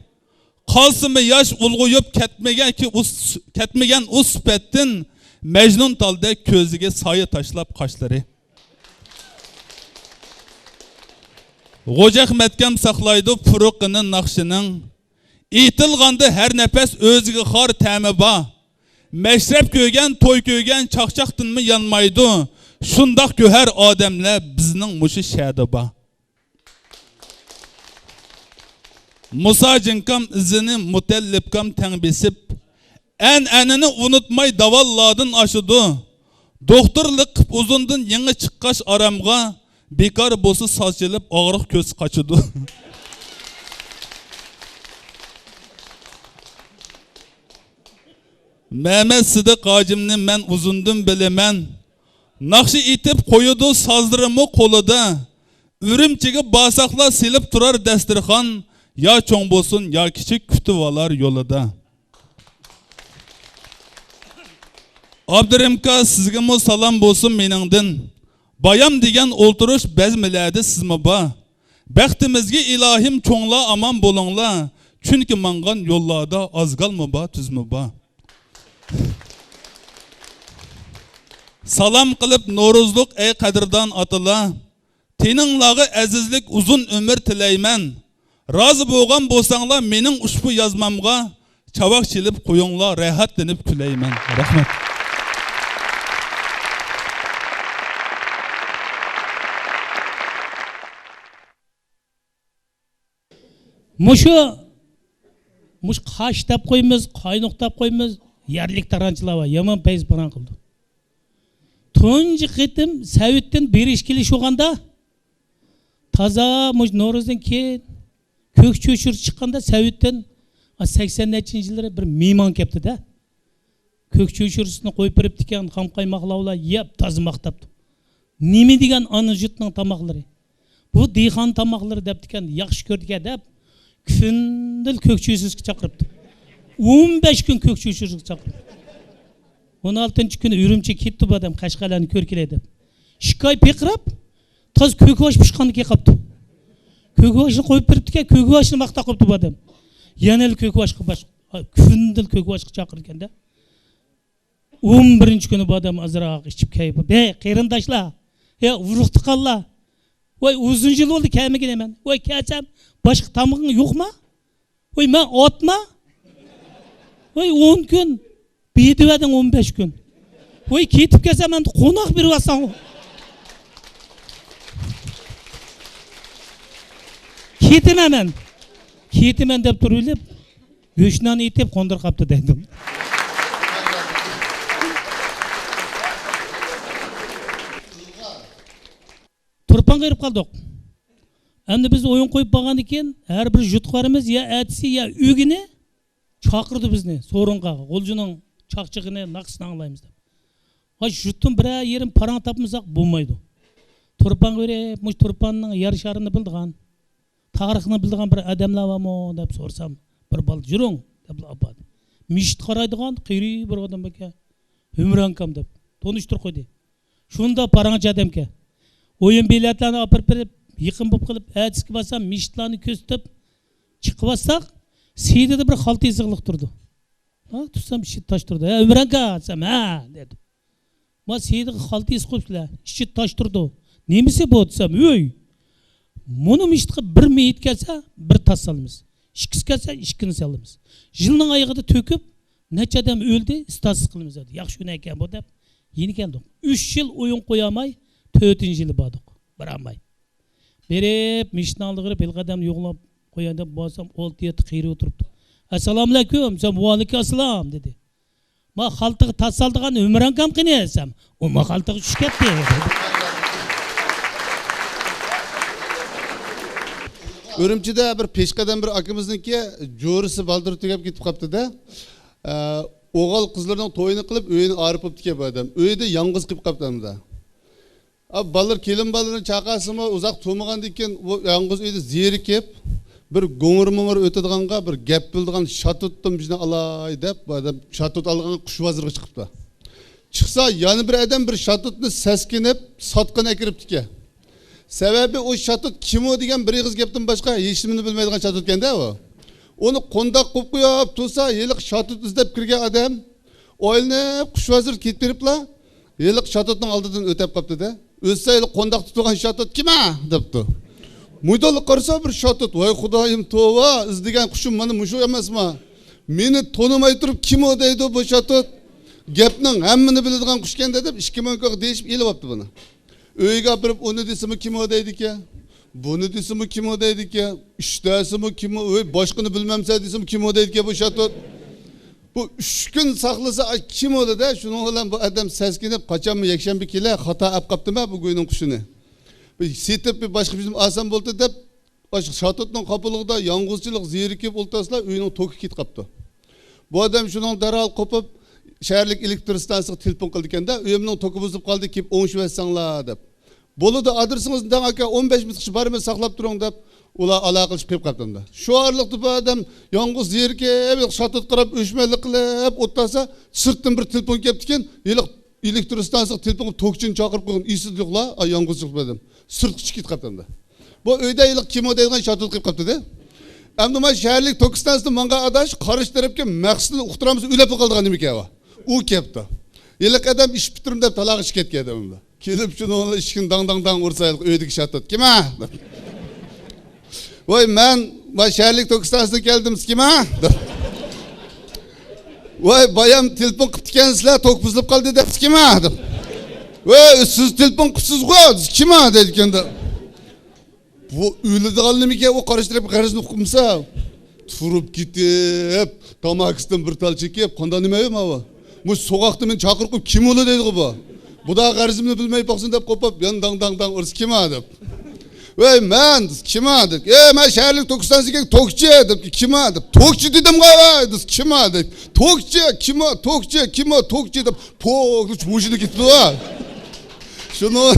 قالسىمۇ ياش ئۇلغىيىپ كەتمىگەن كى ئۇس-، كەتمىگەن ئۇ سۈپەتتىن، مەجنۇن تالدەك كۆزىگە سايە تاشلاپ قاشلىرى. غوجەخمەتكەم ساقلايدۇ پۇرىقىنى ناخشىنىڭ. ئېيتىلغاندا ھەر نەپەس ئۆزىگە خار تەمى بار. مەشرەپ كۆرگەن، توي كۆرگەن چاقچاقتىنمۇ يانمايدۇ. شۇنداق گۆھەر ئادەملەر بىزنىڭ مۇشۇ شەھەردە بار. مۇسا جىڭكام ئىزىنى مۇتەللىپكام تەڭ بېسىپ، ئەنئەنىنى ئۇنتۇماي داۋانلاردىن ئاشىدۇ. دوختۇرلۇق قىپ ئۇزۇندىن يېڭى چىققاچ ئارامغا، بىكار بولسا ساز چېلىپ ئاغرىق كۆز قاچىدۇ. مەمەت سىدىق ھاجىمنى مەن ئۇزۇندىن بىلىمەن. ناخشا ئېيتىپ قويىدۇ سازلىرىمۇ قولىدا. ئۈرۈمچىگە بارساقلا سېلىپ تۇرار دەستىرخان، يا چوڭ بولسۇن يا كىچىك كۈتۈۋالار يولىدا. ئابدۇرېھىمكا سىزگىمۇ سالام بولسۇن مېنىڭدىن. بايام دېگەن ئولتۇرۇش بەزمىلەردە سىزمۇ بار. بەختىمىزگە ئىلاھىم چوڭلار ئامان بولۇڭلار، چۈنكى ماڭغان يوللاردا ئازگالمۇ بار، تۈزمۇ بار. سالام قىلىپ نورۇزلۇق ئەي قەدىردان ئاتىلار، تېنىڭلارغا ئەزىزلىك، ئۇزۇن ئۆمۈر تىلەيمەن. رازى بولغان بولساڭلار مېنىڭ ئۇشبۇ يازمامغا چاۋاك چېلىپ قويۇڭلار، رەھەتلىنىپ كۈلەيمەن. رەھمەت. مۇشۇ، مۇشۇ قاش دەپ قويىمىز، قاينۇق دەپ قويىمىز، يەرلىك تارانچىلار بار، يامان پەيز پاراڭ قىلىدۇ. تۇنجى قېتىم سەۋىتتىن بېرىش كېلىش بولغاندا، تازا مۇشۇ نورۇزدىن كېيىن كۆك چۆچۈرە چىققاندا سەۋىتتىن، ئا، سەكسەن نەچچىنچى يىللىرى بىر مېھمان كەپتۇ-دە. كۆك چۆچۈرىسىنى قويۇپ بېرىپتىكەن، خام قايماقلار بىلەن يەپ تازا ماختاپتۇ. نېمە دېگەن ئانا يۇرتنىڭ تاماقلىرى؟ بۇ دېھقان تاماقلىرى دەپتىكەن، ياخشى كۆردىكەن دەپ، كۈندىلىك كۆك چۆچۈرىسىگە چاقىرىپتۇ. ئون بەش كۈن كۆك چۆچۈرىسىگە چاقىرىپتۇ. ئون ئالتىنچى كۈنى ئۈرۈمچىگە كېتىپتۇ بۇ ئادەم، قەشقەرلەرنى كۆرگىلى دەپ. ئىككى ئاي پىرقىراپ، تازا كۆكباش پىشقاندىن كېيىن قاپتۇ. كۆكباشنى قويۇپ بېرىپتىكەن، كۆكباشنى ماختاپ قويۇپتۇ بۇ ئادەم. يەنىلا كۆكباشقا باش-، كۈندىلىك كۆكباشقا چاقىرىدىكەن-دە. ئون بىرىنچى كۈنى بۇ ئادەم ئازراق ئىچىپ كەيپى، بەي، قېرىنداشلار، يا، ئۇرۇق-تۇغقانلار، ۋاي، ئۇزۇن يىل بولدى كەلمىگىنى مەن. ۋاي، كەلسەم، باشقا تامىقىڭ يوقما؟ ۋاي، مەن ئاتما؟ ۋاي، ئون كۈن، بېدىۋەدىڭ ئون بەش كۈن. ۋاي، كېتىپ كەلسەم، مەن قوناق بېرىۋاتساڭ. كېتىمەن مەن. كېتىمەن دەپ تۇرۇۋېلىپ، گۆشنان ئېتىپ قوندۇرۇپ قاپتۇ دەيدۇ. تۇرپانغا كىرىپ قالدۇق. ئەمدى بىز ئويۇن قويۇپ بولغاندىن كېيىن، ھەر بىر يۇتقۇرىمىز يا ئەتىسى، يا ئۆگۈنى چاقىرىدۇ بىزنى سورۇنغا، غۇلجىنىڭ چاقچىقىنى، ناخشىسىنى ئاڭلايمىز دەپ. ۋاي، يۇتتىن بىرەر يېرىم پاراڭ تاپمىساق بولمايدۇ. تۇرپانغا بېرىپ، مۇشۇ تۇرپاننىڭ يەر شارىنى بىلىدىغان، تارىخنى بىلىدىغان بىر ئادەملەر بارمۇ دەپ سورىسام، بىر بالا، يۈرۈڭ دەپلا ئاپاردى. مىشىت قارايدىغان قېرى بىر ئادەم باركەن، ھۆمرانكام دەپ تونۇشتۇرۇپ قويدى. شۇنداق پاراڭچى ئادەمكەن. ئويۇن بېلەتلەرنى ئاپىرىپ بېرىپ، يېقىن بولۇپ قېلىپ، ئەتىسىگە بارسام، مىشىتلارنى كۆرسىتىپ چىقىۋاتساق، سىيدىدا بىر خالتا يېزىقلىق تۇرىدۇ. ھە، تۇتسام ئىچى تاش تۇرىدۇ. ھە، ئۆمرەنكا دېسەم، ھە دېدى. ما سىيدىغا خالتا يېزىپ قويۇپسىلەر، ئىچى تاش تۇرىدۇ. نېمىسى بۇ دېسەم، ئۆي. مۇنۇ مىشىتقا بىر مېيىت كەلسە، بىر تاس سالىمىز. ئىككىسى كەلسە، ئىككىنى سالىمىز. يىلنىڭ ئايىغىدا تۆكۈپ، نەچچە ئادەم ئۆلدى، ئىستاتىستىكا قىلىمىز دېدى. ياخشى ئۆنەكەن بۇ دەپ، يەنە كەلدۇق. ئۈچ يىل ئويۇن قويالماي، تۆتىنچى يىلى باردۇق. بارالماي. بېرىپ، مىشىتنىڭ ئالدىغا بېرىپ، ھېلىقى ئادەمنى يوقلاپ قوياي دەپ بارسام، ئالتە يەتتە قېرى ئولتۇرۇپتۇ. ئەسسالامۇئەلەيكۇم دېسەم، ۋەئەلەيكۇم ئەسسالام دېدى. ما خالتىغا تاس سالىدىغان ھۆمرانكام قېنى دېسەم، ئۇمۇ خالتىغا چۈشۈپ كەتتى. ئۈرۈمچىدە بىر پېشقەدەم بىر ئاكىمىزنىڭكى جورىسى بالدۇر تۈگەپ كېتىپ قاپتۇ-دە. ئە، ئوغۇل قىزلىرىنىڭ تويىنى قىلىپ، ئۆيىنى ئايرىپ بوپتىكەن بۇ ئادەم. ئۆيىدە يالغۇز قېلىپ قاپتۇ ئەمدى. ئا، بالىلار، كېلىن بالىلىرى، چاقاسىمۇ ئۇزاق تۇرمىغاندىن كېيىن، ئۇ يالغۇز ئۆيدە زېرىكىپ، بىر گوڭۇر-موڭۇر ئۆتىدىغانغا، بىر گەپ بىلىدىغان شاتۇتتىن بىرنى ئالاي دەپ، بۇ ئادەم شاتۇت ئالغانغا قۇش بازىرىغا چىقىپتۇ. چىقسا، يەنە بىر ئادەم بىر شاتۇتنى سەسكىنىپ، ساتقىنى ئەكىرىپتىكەن. سەۋەبى، ئۇ شاتۇت كىمۇ دېگەن بىر ئېغىز گەپتىن باشقا ھېچنېمىنى بىلمەيدىغان شاتۇتكەن-دە ئۇ. ئۇنى قونداق قويۇپ قويۇپ تۇرسا، ھېلىقى شاتۇت ئىزدەپ كىرگەن ئادەم ئايلىنىپ، قۇش بازىرىغا كېتىپ بېرىپلا، ھېلىقى شاتۇتنىڭ ئالدىدىن ئۆتۈپ قاپتۇ-دە. ئۆتسە، ھېلىقى قونداقتا تۇرغان شاتۇت كىم-ئە دەپتۇ. مۇيدانغا قارىسا، بىر شاتۇت. ۋاي خۇدايىم، توۋا، ئىزدىگەن قۇشۇم مانا مۇشۇ ئەمەسما؟ مېنى تونۇماي تۇرۇپ، كىمۇ دەيدۇ بۇ شاتۇت؟ گەپنىڭ ھەممىنى بىلىدىغان قۇشكەن-دە دەپ، ئىككى مىڭ كوي دېيىشىپ ئېلىۋاپتۇ بۇنى. ئۆيگە ئاپىرىپ، ئۇنى دېسىمۇ كىمۇ دەيدىكەن، بۇنى دېسىمۇ كىمۇ دەيدىكەن، ئىش دېسىمۇ كىمۇ، ئۆي باشقىنى بىلمەمسەن دېسىمۇ كىمۇ دەيدىكەن بۇ شاتۇت. بۇ ئۈچ كۈن ساقلىسا، ئاي، كىمۇ دە، شۇنىڭ بىلەن بۇ ئادەم سەسكىنىپ، قاچانمۇ يەكشەنبە كېلە، خاتا ئەپ قاپتىمەن بۇ گۇينىڭ قۇشىنى. بىر سېتىپ، بىر باشقا بىر ئالسام بولدى دەپ، ئاشۇ شاتۇتنىڭ قاپىلىقىدا يالغۇزچىلىق زېرىكىپ ئولتۇرسىلا، ئۆينىڭ توكى كېتىپ قاپتۇ. بۇ ئادەم شۇنىڭ دەرھال قوپۇپ، شەھەرلىك ئېلېكتر ستانسىيىسىغا تېلېفون قىلىدىكەن-دە، «ئۆيۈمنىڭ توكى بۇزۇلۇپ قالدى، كېلىپ ئوڭشىۋەتسەڭلار» دەپ. «بولىدۇ، ئادرېسىڭىزنى دەڭ ئاكا، ئون بەش مىنۇتقىچە بارىمەن، ساقلاپ تۇرۇڭ» دەپ، ئۇلار ئالاقىلىشىپ قېلىپ قاپتۇ. شۇ ئارىلىقتا بۇ ئادەم يالغۇز زېرىكىپ، شاتۇتقا قاراپ ئۆچمەنلىك قىلىپ ئولتۇرسا، سىرتتىن بىر تېلېفون كېلىپتىكەن، ھېلىقى ئېلېكتر ستانسىيىغا تېلېفون قىلىپ، توكچىنى چاقىرىپ قويغان، ئېسىدە يوقلا، ئا، يالغۇز چىقىپ ئادەم. سىرتقا چىقىپ كېتىپ قاپتۇ ئەمدى. بۇ ئۆيدە ھېلىقى كىمۇ دەيدىغان شاتۇت قېلىپ قاپتۇ-دە. ئەمدى مانا شەھەرلىك توك ستانسىسىدا ماڭغان ئاداش قارشى تەرەپكە مەقسىتىنى ئۇقتۇرالمىسا ئۆلۈپ قالىدىغان نېمىكەن ئۇ. ئۇ كەپتۇ. ھېلىقى ئادەم ئىش پۈتتۈردۈم دەپ تالاغا چىقىپ كەتكەن ئادەم. كېلىپ شۇنىڭ بىلەن ئىشىكنى داڭ داڭ داڭ ئۇرسا، ھېلىقى ئۆيدىكى شاتات، كىم ھە؟ دەپ. ۋاي، مەن، ۋاي، شەھەرلىك توك ئىستانسىسىدىن كەلدىم، كىم ھە؟ دەپ. ۋاي، بايام تېلېفون قىپتىكەنسىلەر، توك بۇزۇلۇپ قالدى دەپسىز، كىم ھە؟ دەپ. ۋاي، سىز تېلېفون قىپسىزغۇ، كىم ھە؟ دەيدىكەن-دە. بۇ ئۆلىدىغان نېمىكەن، ئۇ قارشى تەرەپ غەرىزىنى ئۇقمىسا. تۇرۇپ كېتىپ، تاماكىسىدىن بىر تال چېكىپ، قاندا نېمە ماۋۇ؟ مۇشۇ سوغۇقتا مېنى چاقىرىپ قويۇپ، كىم ئۇلى دەيدىغۇ بۇ؟ بۇدا غەرىزىمنى بىلمەي باقسۇن دەپ قوپاپ، يەنە داڭ داڭ داڭ ئۇرسا، كىم ھە دەپ. ۋەي، مەن، كىم ھە دەپ. ئەي، مەن شەھەرلىك توك ئىستانسىسىدىكى توكچى دەپ، كىم ھە دەپ. توكچى دېدىمغۇ، ۋەي، دېسە، كىم ھە دەپ. توكچى، كىم ھە، توكچى، كىم ھە، توكچى دەپ. پوك، ھوشىدىن كېتىپتۇ. شۇنىڭ،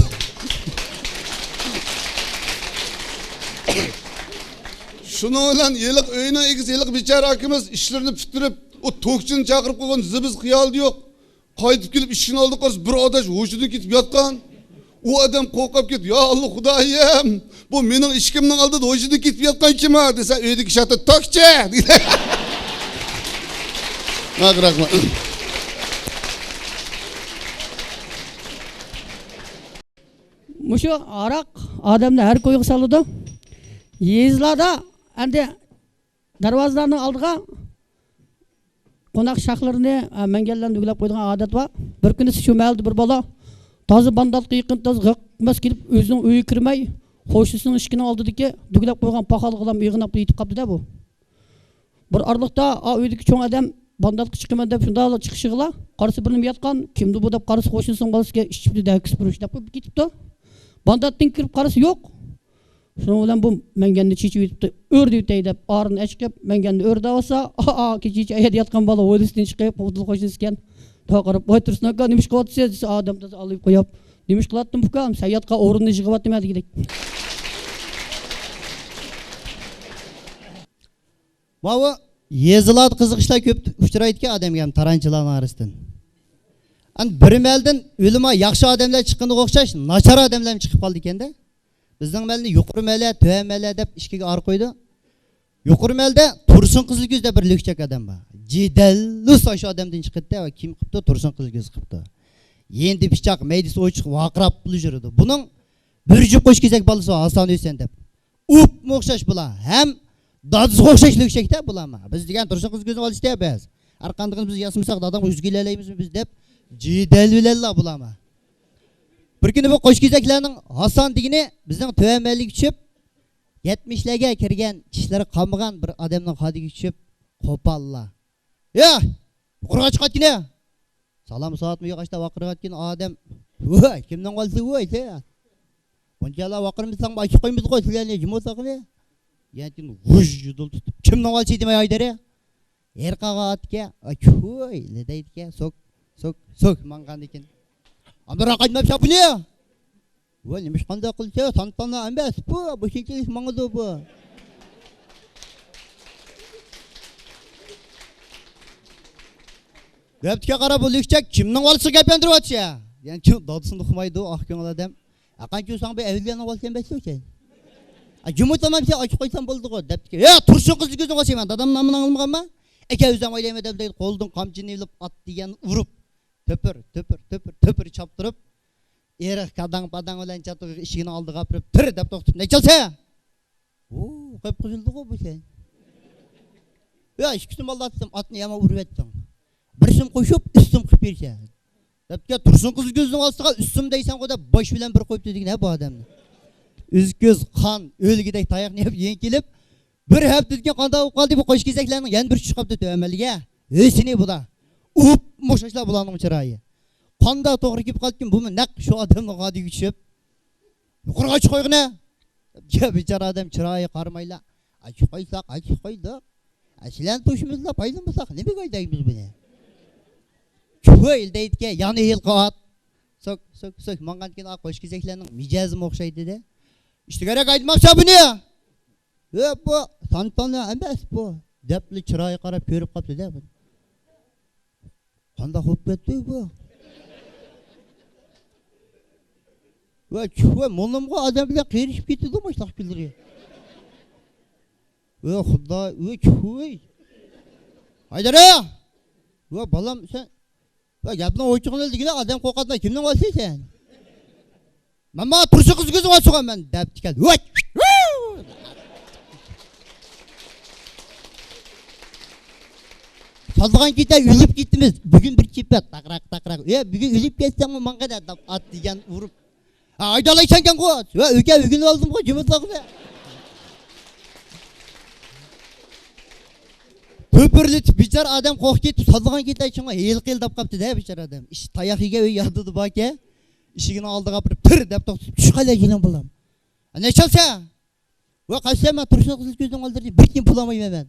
شۇنىڭ بىلەن ھېلىقى ئۆينىڭ ئىگىسى، ھېلىقى بىچارە ئاكىمىز ئىشلىرىنى پۈتتۈرۈپ، ئۇ توكچىنى چاقىرىپ قويغان زىبىز خىيالىدا يوق. قايتىپ كېلىپ ئىشىكنىڭ ئالدىغا قارىسا، بىر ئاداش ھوشىدىن كېتىپ ياتقان. ئۇ ئادەم قورقۇپ كېتىپ، يا ئاللا خۇدايىم، بۇ مېنىڭ ئىشىكىمنىڭ ئالدىدا ھوشىدىن كېتىپ ياتقان كىم ھە دېسە، ئۆيدىكى شاتات، توكچى دېدى. ھەق، رەھمەت. مۇشۇ ھاراق ئادەمنى ھەر كويغا سالىدۇ. يېزىلاردا ئەمدى دەرۋازىلارنىڭ ئالدىغا قوناق شاخلىرىنى، ئە، مەڭگەنلەرنى ئۈگىلەپ قويىدىغان ئادەت بار. بىر كۈنى شۇ مەھەللىدە بىر بالا تازا بامداتقا يېقىن، تازا غىق مەس كېلىپ، ئۆزىنىڭ ئۆيىگە كىرمەي، قوشنىسىنىڭ ئىشىكىنىڭ ئالدىدىكى دۈگىلەپ قويغان پاخالغا ئېغىناپلا يېتىپ قاپتۇ-دە بۇ. بىر ئارىلىقتا ئا ئۆيدىكى چوڭ ئادەم بامداتقا چىقىمەن دەپ شۇنداقلا چىقىشىغىلا، قارىسا بىر نېمە ياتقان، كىمدۇ بۇ دەپ قارىسا، قوشنىسىنىڭ بالىسىكەن، ئىچىپتۇ دەكىس پۇرۇش دەپ قويۇپ كېتىپتۇ. بامداتتىن كىرىپ قارىسا يوق. شۇنىڭ بىلەن بۇ مەڭگەننى چېچىۋېتىپتۇ. ئۆرۈۋېتەي دەپ ئارىنى ئەچىقىپ، مەڭگەننى ئۆرۈۋالسا، ئا، ئا، كېچىچە ئەيەردە ياتقان بالا ھويلىسىدىن چىقىپ، خۇددى قوشنىسىكەن. تاقىرىپ، ۋاي، تۇرسۇن ئاكا، نېمە ئىش قىلىۋاتىسىز؟ دېسە، ئادەم تازا ئالىيىپ قويۇپ، نېمە ئىش قىلاتتىم، ئۇكام؟ سەن ياتقان ئورۇننى يىغىۋاتىمەن دېگۈدەك. ماۋۇ يېزىلاردا قىزىق ئىشلار كۆپ ئۇچرايدىكەن ئادەمگە ھەم تارانچىلارنىڭ ئارىسىدىن. ئەنە بىر مەلدىن ئۆلىما ياخشى ئادەملەر چىققىنىغا ئوخشاش، ناچار ئادەملەرمۇ چىقىپ قالىدىكەن-دە. بىزنىڭ مەلنى يۇقىرى مەلە، تۆۋەن مەلە دەپ ئىككىگە ئايرىپ قويىدۇ. يۇقىرى مەلدە تۇرسۇن قىزىلكۆز دەپ بىر لۈكچەك ئادەم بار. جېدەللۇس ئاشۇ ئادەمدىن چىقىدىكەن. كىم قىپتۇ؟ تۇرسۇن قىزىلكۆز قىپتۇ. يېنىدا پىچاق، مەيدىسى ئوچۇق، ۋارقىراپ يۈرىدۇ. بۇنىڭ بىر جۈپ قوشكېزەك بالىسى بار، ھاسان ھۈسەن دەپ. ئوپمۇ ئوخشاش بۇلار. ھەم دادىسىغا ئوخشاش لۈكچەكتە بۇلارمۇ. بىز دېگەن تۇرسۇن قىزىلكۆزنى ئالىشتا بىز. ھەر قاندىقىنى بىز ياسىمىساق، دادامغا يۈز كېلەلەيمىزمۇ بىز دەپ، جېدەل بىلەنلا بۇلارمۇ. بىر كۈنى بۇ قوشكېزەكلەرنىڭ ھاسان دېگىنى بىزنىڭ تۆۋەن مەھەللىگە چۈشۈپ، يەتمىشلەرگە كىرگەن، چىشلىرى قالمىغان بىر ئادەمنىڭ قالدىغا چۈشۈپ، قوپاللا. يا! يۇقىرىغا چىقىۋەتكىنە! سالام سائەتمۇ يوق، ئاشتا ۋارقىراۋاتقان ئادەم. ۋاي، كىمنىڭ بالىسى ۋاي، سەن؟ بۇنچىلا ۋارقىرىمىساڭ، ئاچىقىپ قويمىدىغۇ سىلەرنى، جىم ئولتۇرغىنە. يەنە كېيىن ۋۇژ جۇدۇل تۇتۇپ، كىمنىڭ بالىسى دېمەي ھايدىرى. ھېرقاغا ئاتكە، ئاچۇي، دەيدىكەن، سوك، سوك، سوك، ماڭغاندىكىن. ئامراق قايتماپ شاپىنى! ۋە نېمىش قانداق قىلسا، سانتانا ئەمەس بۇ، بۇ شۇنچىلىك ماڭىدۇ بۇ. دەپتىكەن قارا، بۇ لۈكچەك كىمنىڭ بالىسىغا گەپ ياندۇرۇۋاتىسەن؟ يەنى كىم دادىسىنى ئۇقمايدۇ، ئاق كۆڭۈل ئادەم. ئەقەنچۇ ساڭ بىر ئەۋلىيانىڭ بالىسى ئەمەسسۇ سەن. ئە، جۇمۇ تامام سەن ئاچىقىپ قويسام بولدىغۇ، دەپتىكەن. يا، تۇرسۇن قىزىلكۆزنىڭ بالىسى مەن، دادام نامىنى ئاڭلىمىغانما؟ ئەكە، ئۆزۈم ئويلايمەن دەپ دەيدۇ، قولىدىن قامچىنى ئېلىپ، ئات دېگەن ئۇرۇپ، تۆپۈر، تۆپۈر، تۆپۈر، تۆپۈر چاپتۇرۇپ، ئېرىق كاداڭ-پاداڭ بىلەن چاتىقىغا ئىشىكنىڭ ئالدىغا ئاپىرىپ، تىر دەپ توختىتىپ، نەچچە ئالسا؟ ۋۇ، قىپقىزىلدىغۇ بۇ سەن. يا، ئىككىسىنى بالداتتىم، ئاتنى يامان ئۇرۇۋەتتىڭ. بىرسىنى قوشۇپ، ئۈستۈم قىلىپ بېرىسەن. دەپتىكەن، تۇرسۇن قىزىلكۆزنىڭ ئاستىغا ئۈستۈم دەيسەنغۇ دەپ، باش بىلەن بىر قويۇپتۇ دېگىنە بۇ ئادەمنى. ئۈز كۆز قان، ئۆلگۈدەك تاياقنى يەپ يېڭىپ كېلىپ، بىر ھەپتىدىن كېيىن قانداق بولۇپ قالدى بۇ قوشكېزەكلەرنىڭ يەنە بىر چۈشۈپ قاپتۇ تۆۋەن مەھەللىگە. ھۆسنى بۇدا. ئوپمۇ ئوخشاشلا بۇلارنىڭ چىرايى. قانداق توغرا كېلىپ قالدىكىن بۇمۇ نەق شۇ ئادەمنىڭ قالدىغا چۈشۈپ. يۇقىرىغا چىقىپ قويغىنە. يا بىچارە ئادەم چىرايى قارىمايلا. ئاچىقىپ قويساق، ئاچىقىپ قويدۇق. ئە، سىلەرنى توشىمىزلا پايدىلىمىساق، نېمىگە ھايدايمىز بۇنى؟ چۈۋەي دەيدىكەن، يەنە ھېلىقى ئات. سوك، سوك، سوك، ماڭغاندىكىن ئا قوشكېزەكلەرنىڭ مىجەزىمۇ ئوخشايدۇ-دە. ئىشتە كېرەك ئايتماپسەن بۇنى. ھە، بۇ سانتانا ئەمەس بۇ. دەپلا چىرايىغا قاراپ كۆرۈپ قاپتۇ-دە بۇنى. قانداق بولۇپ كەتتى بۇ؟ ۋە چۈ، ۋە موللامغۇ ئادەم بىلەن قېرىشىپ كېتىدۇ مۇشۇنداق كۈنلىرى. ۋە خۇدا، ۋە چۈ، ۋەي. ھايدار! ۋە بالام، سەن ۋە گەپنىڭ ئوچۇقىنى دېگىنە، ئادەم قورقاتماي، كىمنىڭ ۋاسىتى سەن؟ ماما، تۇرسۇن قىز كۆزۈڭ ئالسۇن مەن دەپتىكەن. ۋاي! سالغان كېتە ئۆلۈپ كېتىمىز. بۈگۈن بىر چېپەت، تاقراق، تاقراق. ئە، بۈگۈن ئۆلۈپ كەتسەڭمۇ ماڭا دەپ ئات دېگەن ئۇرۇپ. ھە، ھايدالايسەنكەنغۇ. ۋە ئۆكە ئۆگىنىۋالدىمغۇ، جىمىتلاقنى. كۆپۈرلىتىپ بىچارە ئادەم قورقۇپ كېتىپ، سالغان كېتە شۇڭا ھېلىقى دەپ قاپتۇ-دە، بىچارە ئادەم. ئىش تاياق يېگەن ئۆي يادىدا باركەن. ئىشىكنىڭ ئالدىغا ئاپىرىپ، تىر دەپ توختىتىپ، چۈش قالە جېنىم بالام. نەچچە ئالسا؟ ۋە قاچسا مەن تۇرسۇن قىزىل كۆزنىڭ ئالدىدا بىر تىيىن پۇل ئالمايمەن مەن.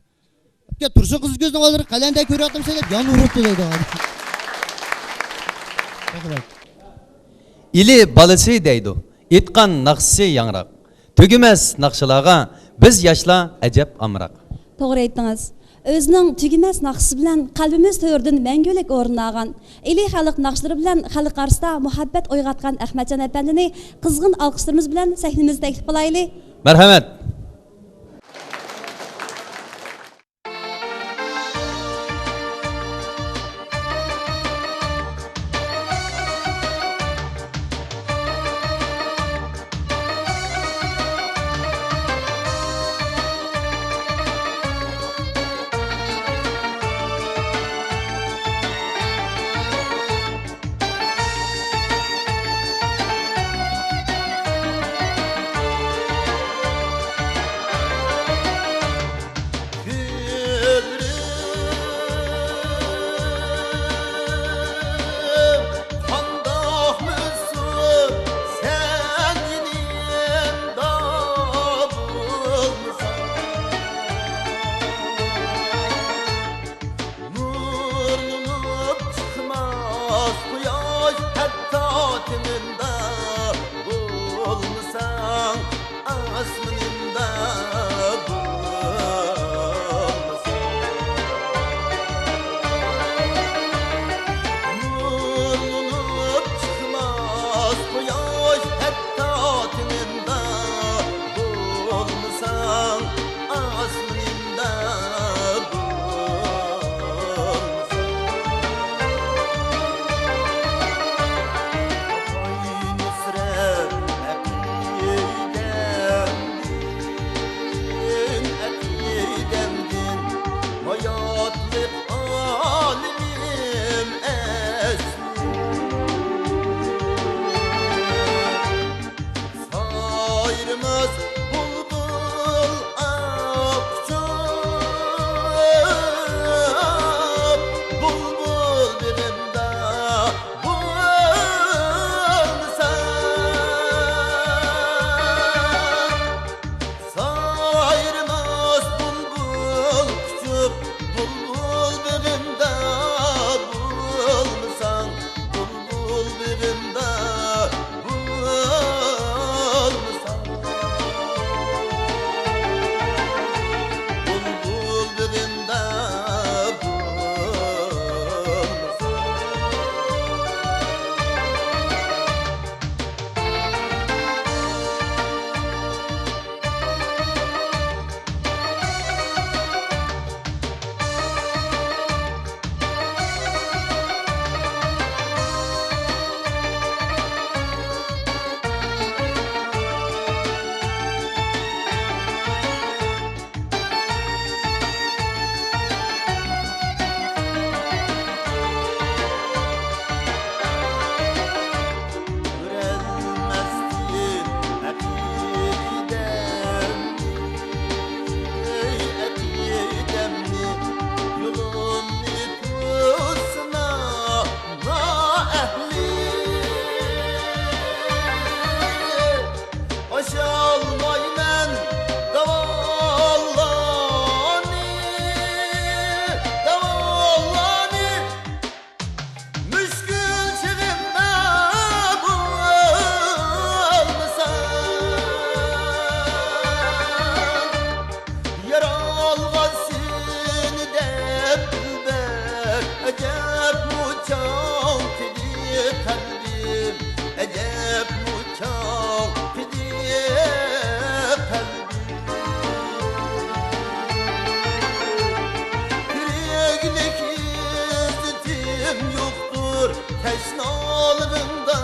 ئاكا، تۇرسۇن قىزىل كۆزنىڭ ئالدىدا قەلەندەر كۆرۈۋاتامسەن دەپ يان ئۇرۇپتۇ دەيدۇ. ئىلى بالىسى دەيدۇ، ئېيتقان ناخشىسى ياڭراق. تۈگىمەس ناخشىلارغا بىز ياشلار ئەجەب ئامراق. توغرا ئېيتتىڭىز. ئۆزىنىڭ تۈگىمەس ناخشىسى بىلەن قەلبىمىز تۆرىدىن مەڭگۈلۈك ئورۇن ئالغان، ئىلى خەلق ناخشىلىرى بىلەن خەلق ئارىسىدا مۇھەببەت ئويغاتقان ئەخمەتجان ئەپەندىنى قىزغىن ئالقىشلىرىمىز بىلەن سەھنىمىزگە تەكلىپ قىلايلى. مەرھەمەت. نۇرلىنىپ چىقماس قۇياش ھەتتا تېنىمدە، بولمىساڭ ئاسمىنىمدا، بولمىساڭ. نۇرلىنىپ چىقماس قۇياش ھەتتا تېنىمدە، بولمىساڭ ئاسمىنىمدا، بولمىساڭ. ئاپاي نۇسرەت ئەقىدەمدىن تەشنالىقىمدا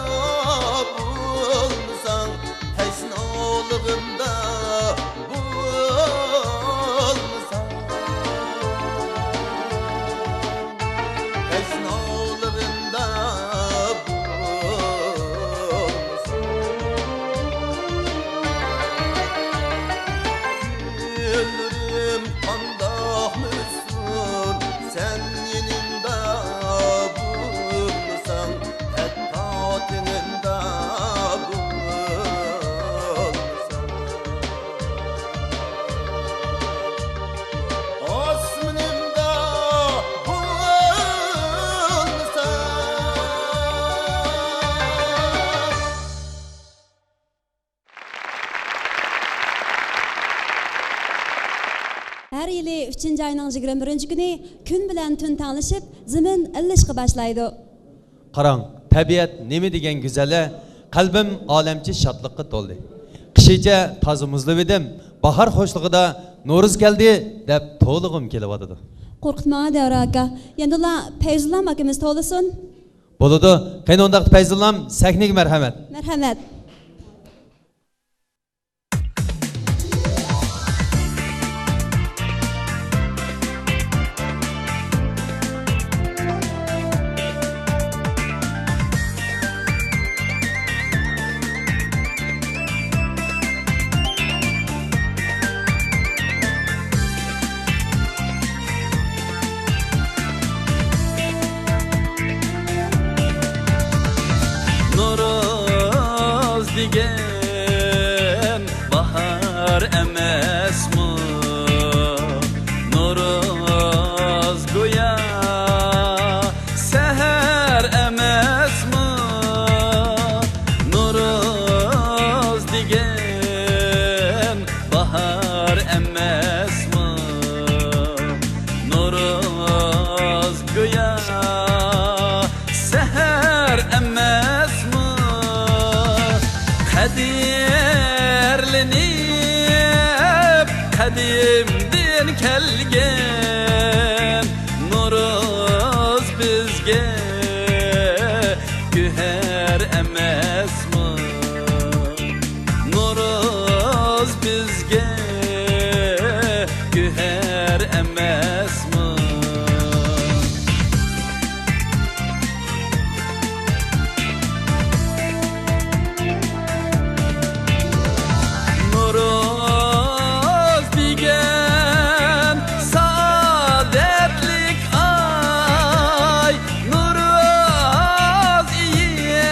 بولمىساڭ، تەشنالىقىمدا بولمىساڭ، تەشنالىقىمدا بولمىساڭ، گۈللىرىم قانداقمۇ سەن يېنىمدا بولمىساڭ، ھەتتا تېنىمدا بولمىساڭ، ئاسمىنىمدا بولمىساڭ. ھەر يىلى ئۈچىنچى ئاينىڭ يىگىرمە بىرىنچى كۈنى كۈن بىلەن تۈن تەڭلىشىپ، زېمىن ئىللىشقا باشلايدۇ. قاراڭ، تەبىئەت نېمە دېگەن گۈزەل-ە! قەلبىم ئالەمچە شادلىققا تولدى. قىشىچە تازا مۇزلىۋىدىم، باھار خۇشلۇقىدا نورۇز كەلدى دەپ توۋلىغۇم كېلىۋاتىدۇ. قورقۇتماڭا، دەۋر ئاكا. يەنىلا پەيزۇللام ئاكىمىز توۋلىسۇن. بولىدۇ. قېنى ئۇنداقتا پەيزۇللام، سەھنىگە مەرھەمەت. مەرھەمەت. نورۇز دېگەن باھار ئەمەسمۇ؟ نورۇز گويا سەھەر ئەمەسمۇ؟ نورۇز دېگەن باھار ئەمەسمۇ؟ نورۇز گويا سەھەر ئەمەسمۇ؟ قەدىرلىنىپ قەدىمدىن كەلگەن نورۇز بىزگە گۆھەر ئەمەسمۇ؟ نورۇز بىزگە گۆھەر ئەمەسمۇ؟ نورۇز دېگەن سائادەتلىك ئاي، نورۇز ئېيى،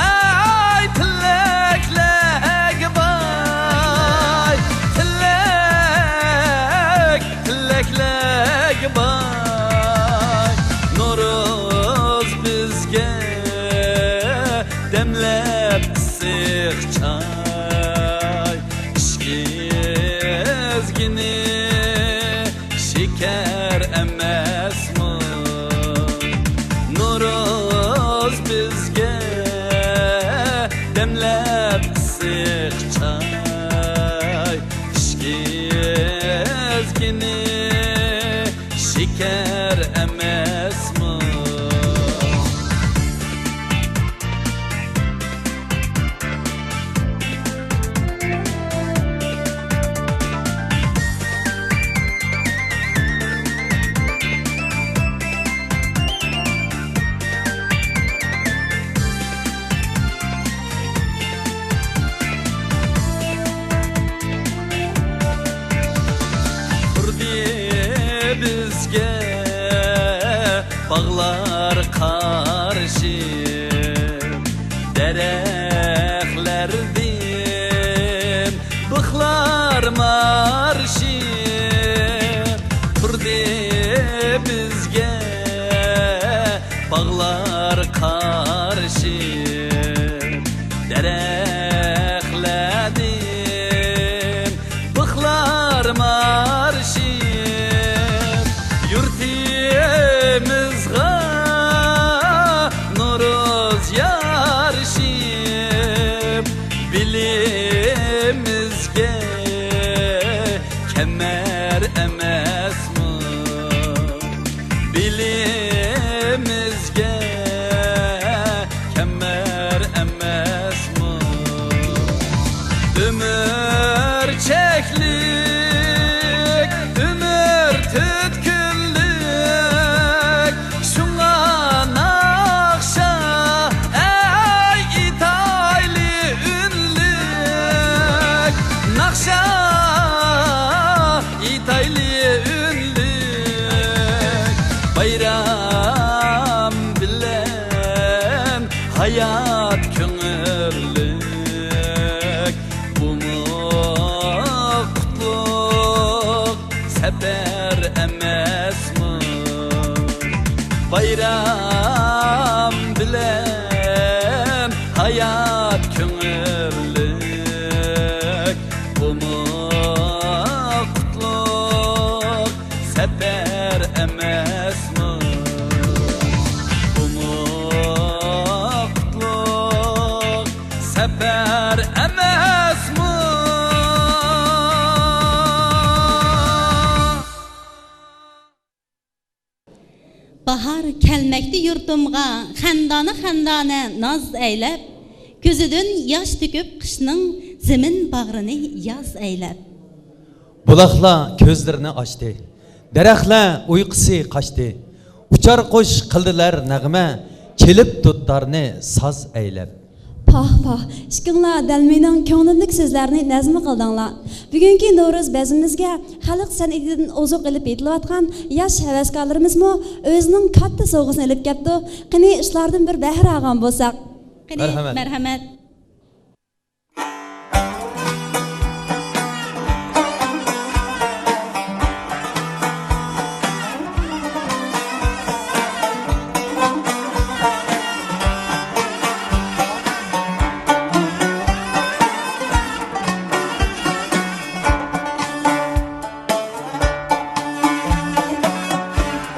ئەي، تىلەكلەرگە باي، تىلەك، تىلەكلەرگە باي. نورۇز بىزگە دەملەپ ئىسسىق چاي، ئىچكى ئەزگىنى شېكەر ئەمەسمۇ؟ نورۇز بىزگە دەملەپ ئىسسىق چاي، ئىچكى ئەزگىنى شېكەر ئەمەسمۇ؟ تۇردى بىزگە باغلار قارشى، دەرەخلەردىن بىخلار مارشى. تۇردى بىزگە باغلار قارشى، دەرەخلەردىن بىخلار مارشى. يۇرتىمىزغا نورۇز يارىشىپ، بېلىمىزگە كەمەر ئەمەسمۇ؟ بېلىمىزگە ھايات كۆڭۈللۈك، بۇمۇ قۇتلۇق سەپەر ئەمەسمۇ؟ بايرام بىلەن ھايات كۆڭۈللۈك، بۇمۇ قۇتلۇق سەپەر ئەمەسمۇ؟ بۇمۇ قۇتلۇق سەپەر ئەمەسمۇ؟ باھار كەلمەكتە يۇرتۇمغا، خەندانە-خەندانە ناز ئەيلەپ، كۆزىدىن ياش تۆكۈپ قىشنىڭ زېمىن باغرىنى ياز ئەيلەپ. بۇلاقلار كۆزلىرىنى ئاچتى، دەرەخلەر ئۇيقۇسى قاچتى، ئۇچار قۇش قىلدىلەر نەغمە، چېلىپ دۇتارنى ساز ئەيلەپ. پاھ، پاھ، ئىككىڭلار دەل مېنىڭ كۆڭلۈمدىكى سۆزلەرنى نەزمە قىلدىڭلار. بۈگۈنكى نورۇز بەزمىمىزگە خەلق سەنئىتىدىن ئوزۇق ئېلىپ يېتىلىۋاتقان ياش ھەۋەسكارلىرىمىزمۇ ئۆزىنىڭ كاتتا سوۋغىسىنى ئېلىپ كەپتۇ. قېنى، شۇلاردىن بىر بەھرە ئالغان بولساق. قېنى، مەرھەمەت. مەرھەمەت.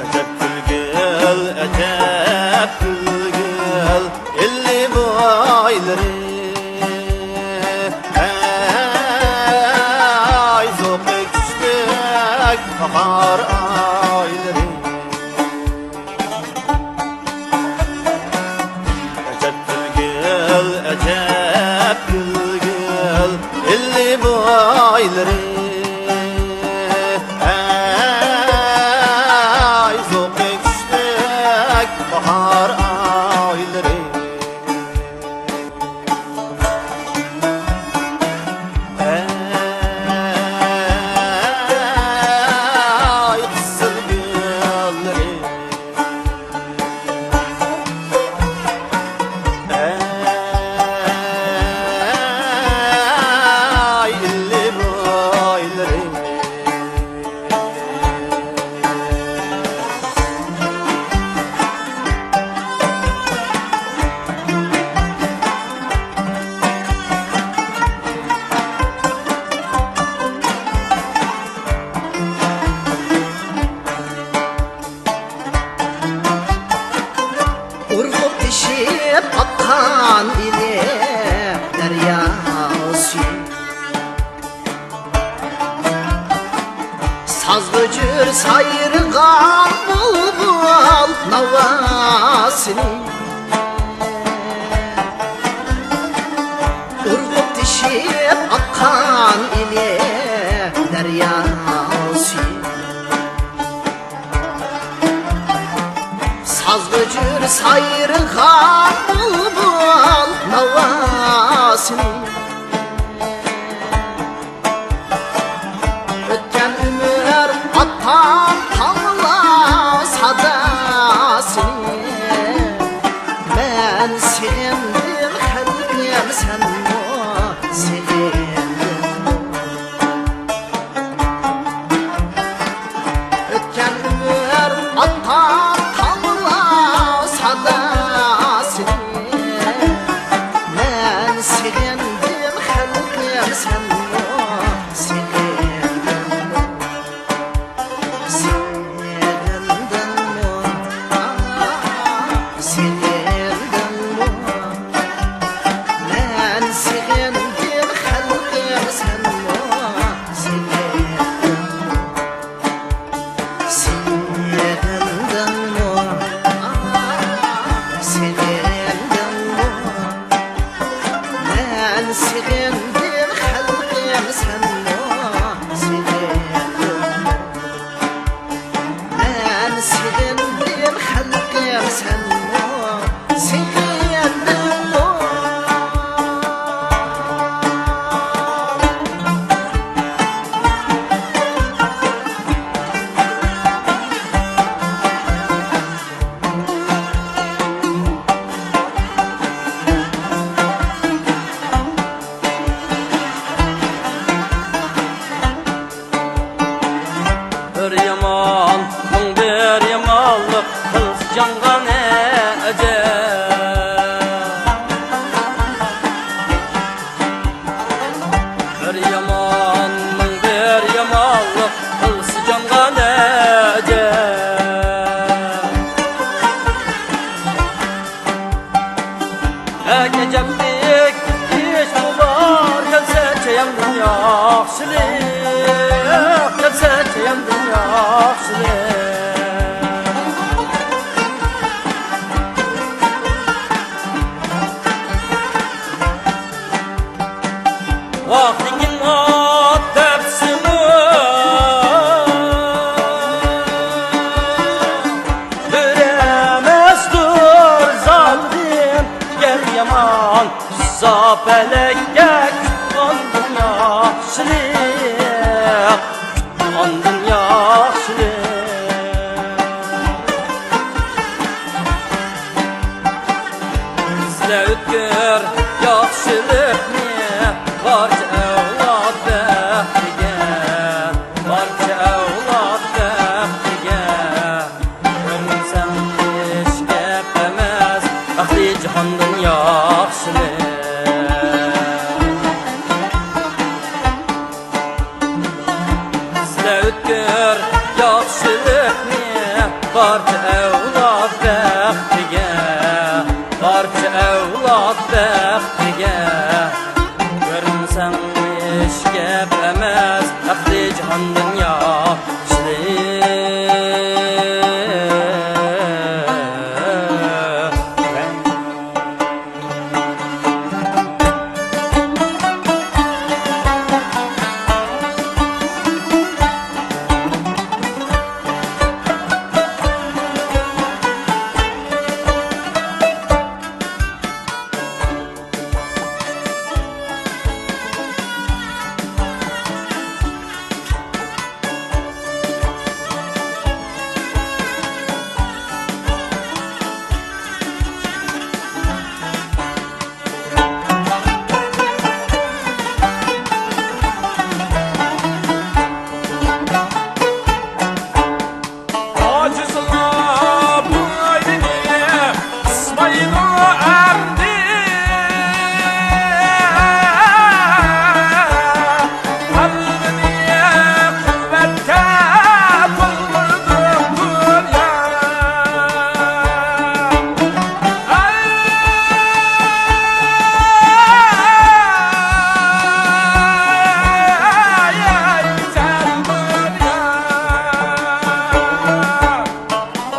ئەجەب گۈلگۈل، ئەجەب گۈلگۈل، ئىللىي بويلىرى. ئەي، زوقى كۈچلۈك باھار ئايلىرى. ئەجەب گۈلگۈل، ئەجەب گۈلگۈل، ئىللىي بويلىرى. ئەي، زوقى كۈچلۈك باھار ئايلىرى. ئەي، قىزىل گۈللىرى. ئەي، ئىللىي بويلىرى. ئۇرغۇپ تېشىپ ئاققان ئىلى دەرياسى. سازغۇچۇر سايرىغان بۇلبۇل ناۋاسىنى. ئۇرغۇپ تېشىپ ئاققان ئىلى دەرياسى. سازغۇچۇر سايرىغان بۇلبۇل ناۋاسىنى. ئۆتكەن ئۆمۈر ئاتام تاڭلا ساداسىنى. مەن سېغىندىم خەلقىم، سەنمۇ سېغىندىڭ. ئۆتكەن ئۆمۈر ئاتام تاڭلا ساداسىنى. مەن سېغىندىم خەلقىم، سەنمۇ سېغىندىڭ. سېغىندىڭمۇ؟ سېغىندىڭمۇ؟ مەن سېغىندىم خەلقىم، سەنمۇ سېغىندىڭمۇ؟ سېغىندىڭمۇ؟ سېغىندىڭمۇ؟ مەن سېغىندىم خەلقىم، سەنمۇ سېغىندىڭمۇ؟ مەن سېغىندىم خەلقىم، سەنمۇ سېغىندىڭمۇ؟ بەك ئەجەبلىك ئىشمۇ بار، كەلسە چاياندىن ياخشىلىق، كەلسە چاياندىن ياخشىلىق. ۋاقتىكىن ئات دەپسىمۇ، بىر ئەمەستۇر زادىدىن گەپ يامان. زاپەلەككە كۈتكەندىن ياخشىلىق، كۈتكەندىن ياخشىلىق. ئىزدە ئۆتكۈر ياخشىلىقنى، بارچە ئەۋلاد بەختىگە، بارچە ئەۋلاد بەختىگە. كۆرمىسەڭ ھېچ گەپ ئەمەس، ئەھلى جاھاندىن ياخشىلىق. ئىزدە ئۆتكۈر ياخشىلىقنى، بارچە ئەۋلاد بەختىگە، بارچە ئەۋلاد بەختىگە. كۆرمىسەڭ ھېچ گەپ ئەمەس، ئەھلى جاھاندىن ياخشىلىق. ئاجىزلار بوينىنى قىسمايدۇ ئەمدى. قەلبىنى قۇۋۋەتكە تولدۇردۇم دۇنيا.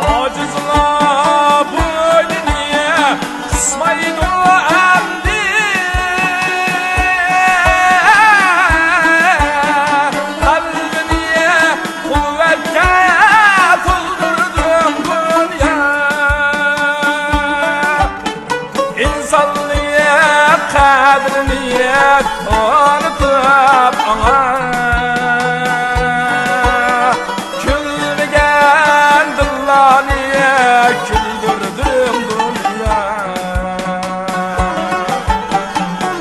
ئاجىزلار بوينىنى قىسمايدۇ ئەمدى. قەلبىنى قۇۋۋەتكە تولدۇردۇم دۇنيا. ئىنسانلىق قەدرىنى تونۇتۇپ ئاڭا، كۈلمىگەن دىللارنى كۈلدۈردۈم دۇنيا.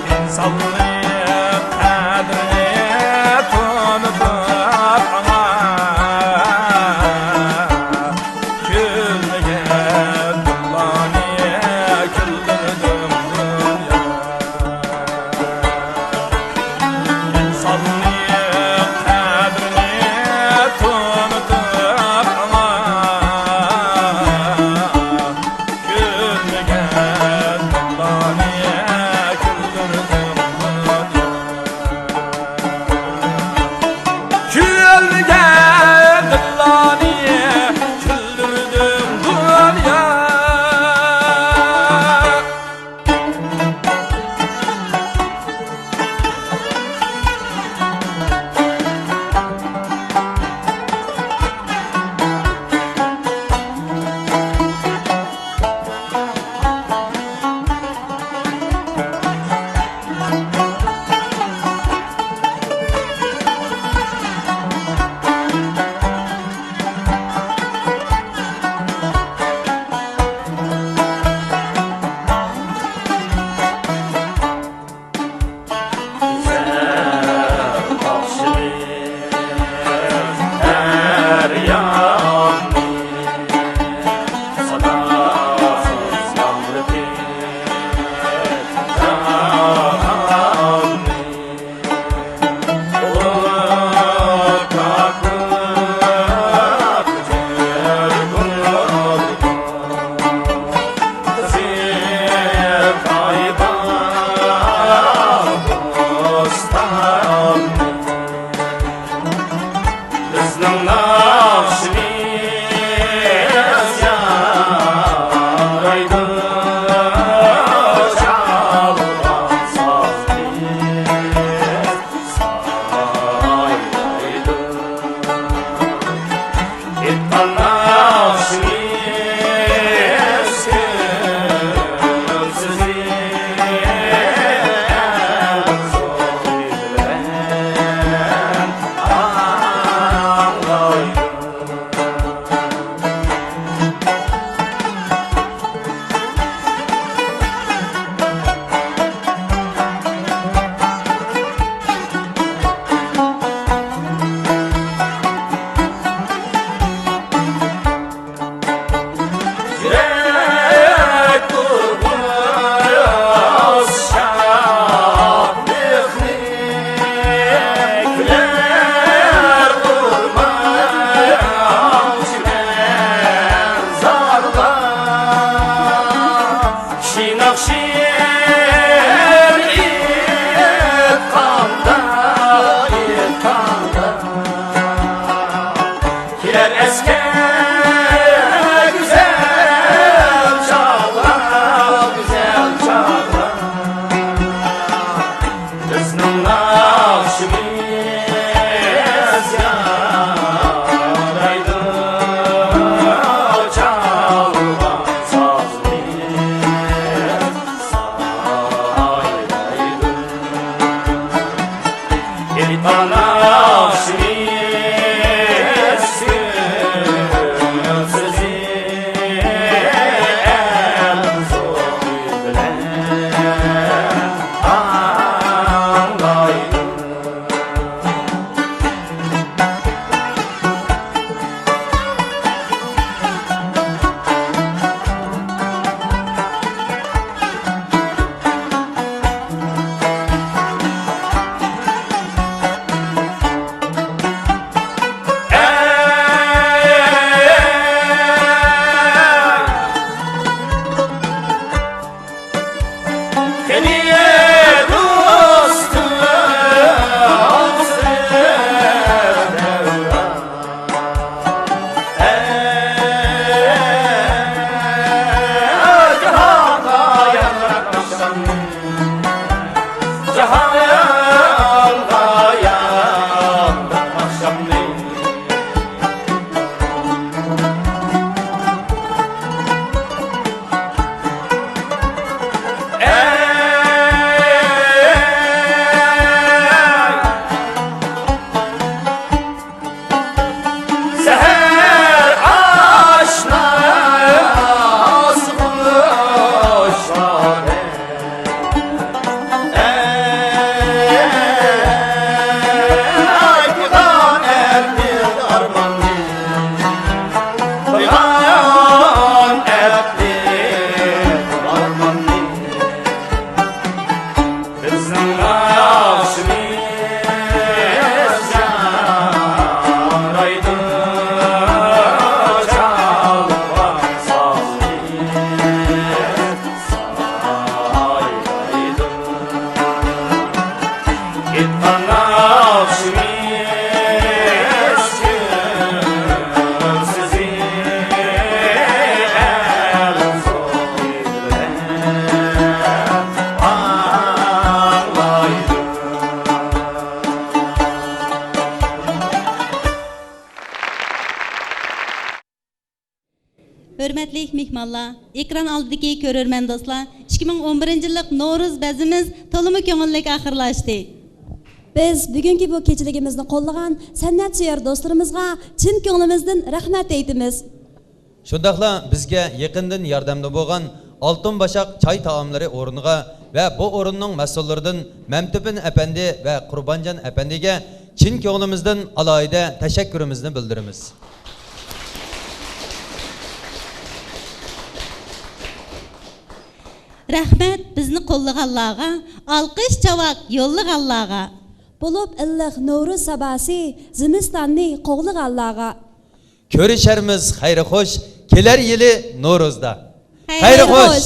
ئىنسانلىق قەدرىنى تونۇتۇپ ئاڭا، كۈلمىگەن دىللارنى كۈلدۈردۈم دۇنيا. ئىنساننى شېئىر ئېيتقاندا، ئېيتقاندا، كېلەر ئەسكە گۈزەل چاغلار، گۈزەل چاغلار. بىزنىڭ ناخشىمىز يارايدۇ، چالغان سازمىز سايرايدۇ. ئېيتقان ناخشىمىز كۆڭۈل سۆزى ئەل زوقى بىلەن ئاڭلايدۇ. سەھەر ئاشناس قۇشلاردەك، ئەي، قىلغان ئەتتى ئارماننى، قىلغان ئەتتى ئارماننى. بىزنىڭ ناخشىمىز يارايدۇ، چالغان سازىمىز سايرايدۇ. ئېيتقان ناخشىمىز كۆڭۈل سۆزى ئەل زوقى بىلەن ئاڭلايدۇ. ھۆرمەتلىك مېھمانلار، ئېكران ئالدىدىكى كۆرۈرمەن دوستلار، ئىككى مىڭ ئون بىرىنچى يىللىق نورۇز بەزمىمىز تولىمۇ كۆڭۈللۈك ئاخىرلاشتى. بىز بۈگۈنكى بۇ كېچىلىكىمىزنى قوللىغان سەنئەتسۆيەر دوستلىرىمىزغا چىن كۆڭلىمىزدىن رەھمەت ئېيتىمىز. شۇنداقلا بىزگە يېقىندىن ياردەمدە بولغان ئالتۇن باشاق چاي تائاملىرى ئورنىغا ۋە بۇ ئورۇننىڭ مەسئۇللىرىدىن مەمتىپىن ئەپەندى ۋە قۇربانجان ئەپەندىگە چىن كۆڭلىمىزدىن ئالاھىدە تەشەككۈرىمىزنى بىلدۈرىمىز. رەھمەت بىزنى قوللىغانلارغا، ئالقىش چاۋاك يوللىغانلارغا. بولۇپ ئىللىق نورۇز ساباسى، زىمىستاننى قوغلىغانلارغا. كۆرۈشەرمىز خەيرى خوش، كېلەر يىلى نورۇزدا. خەيرى خوش.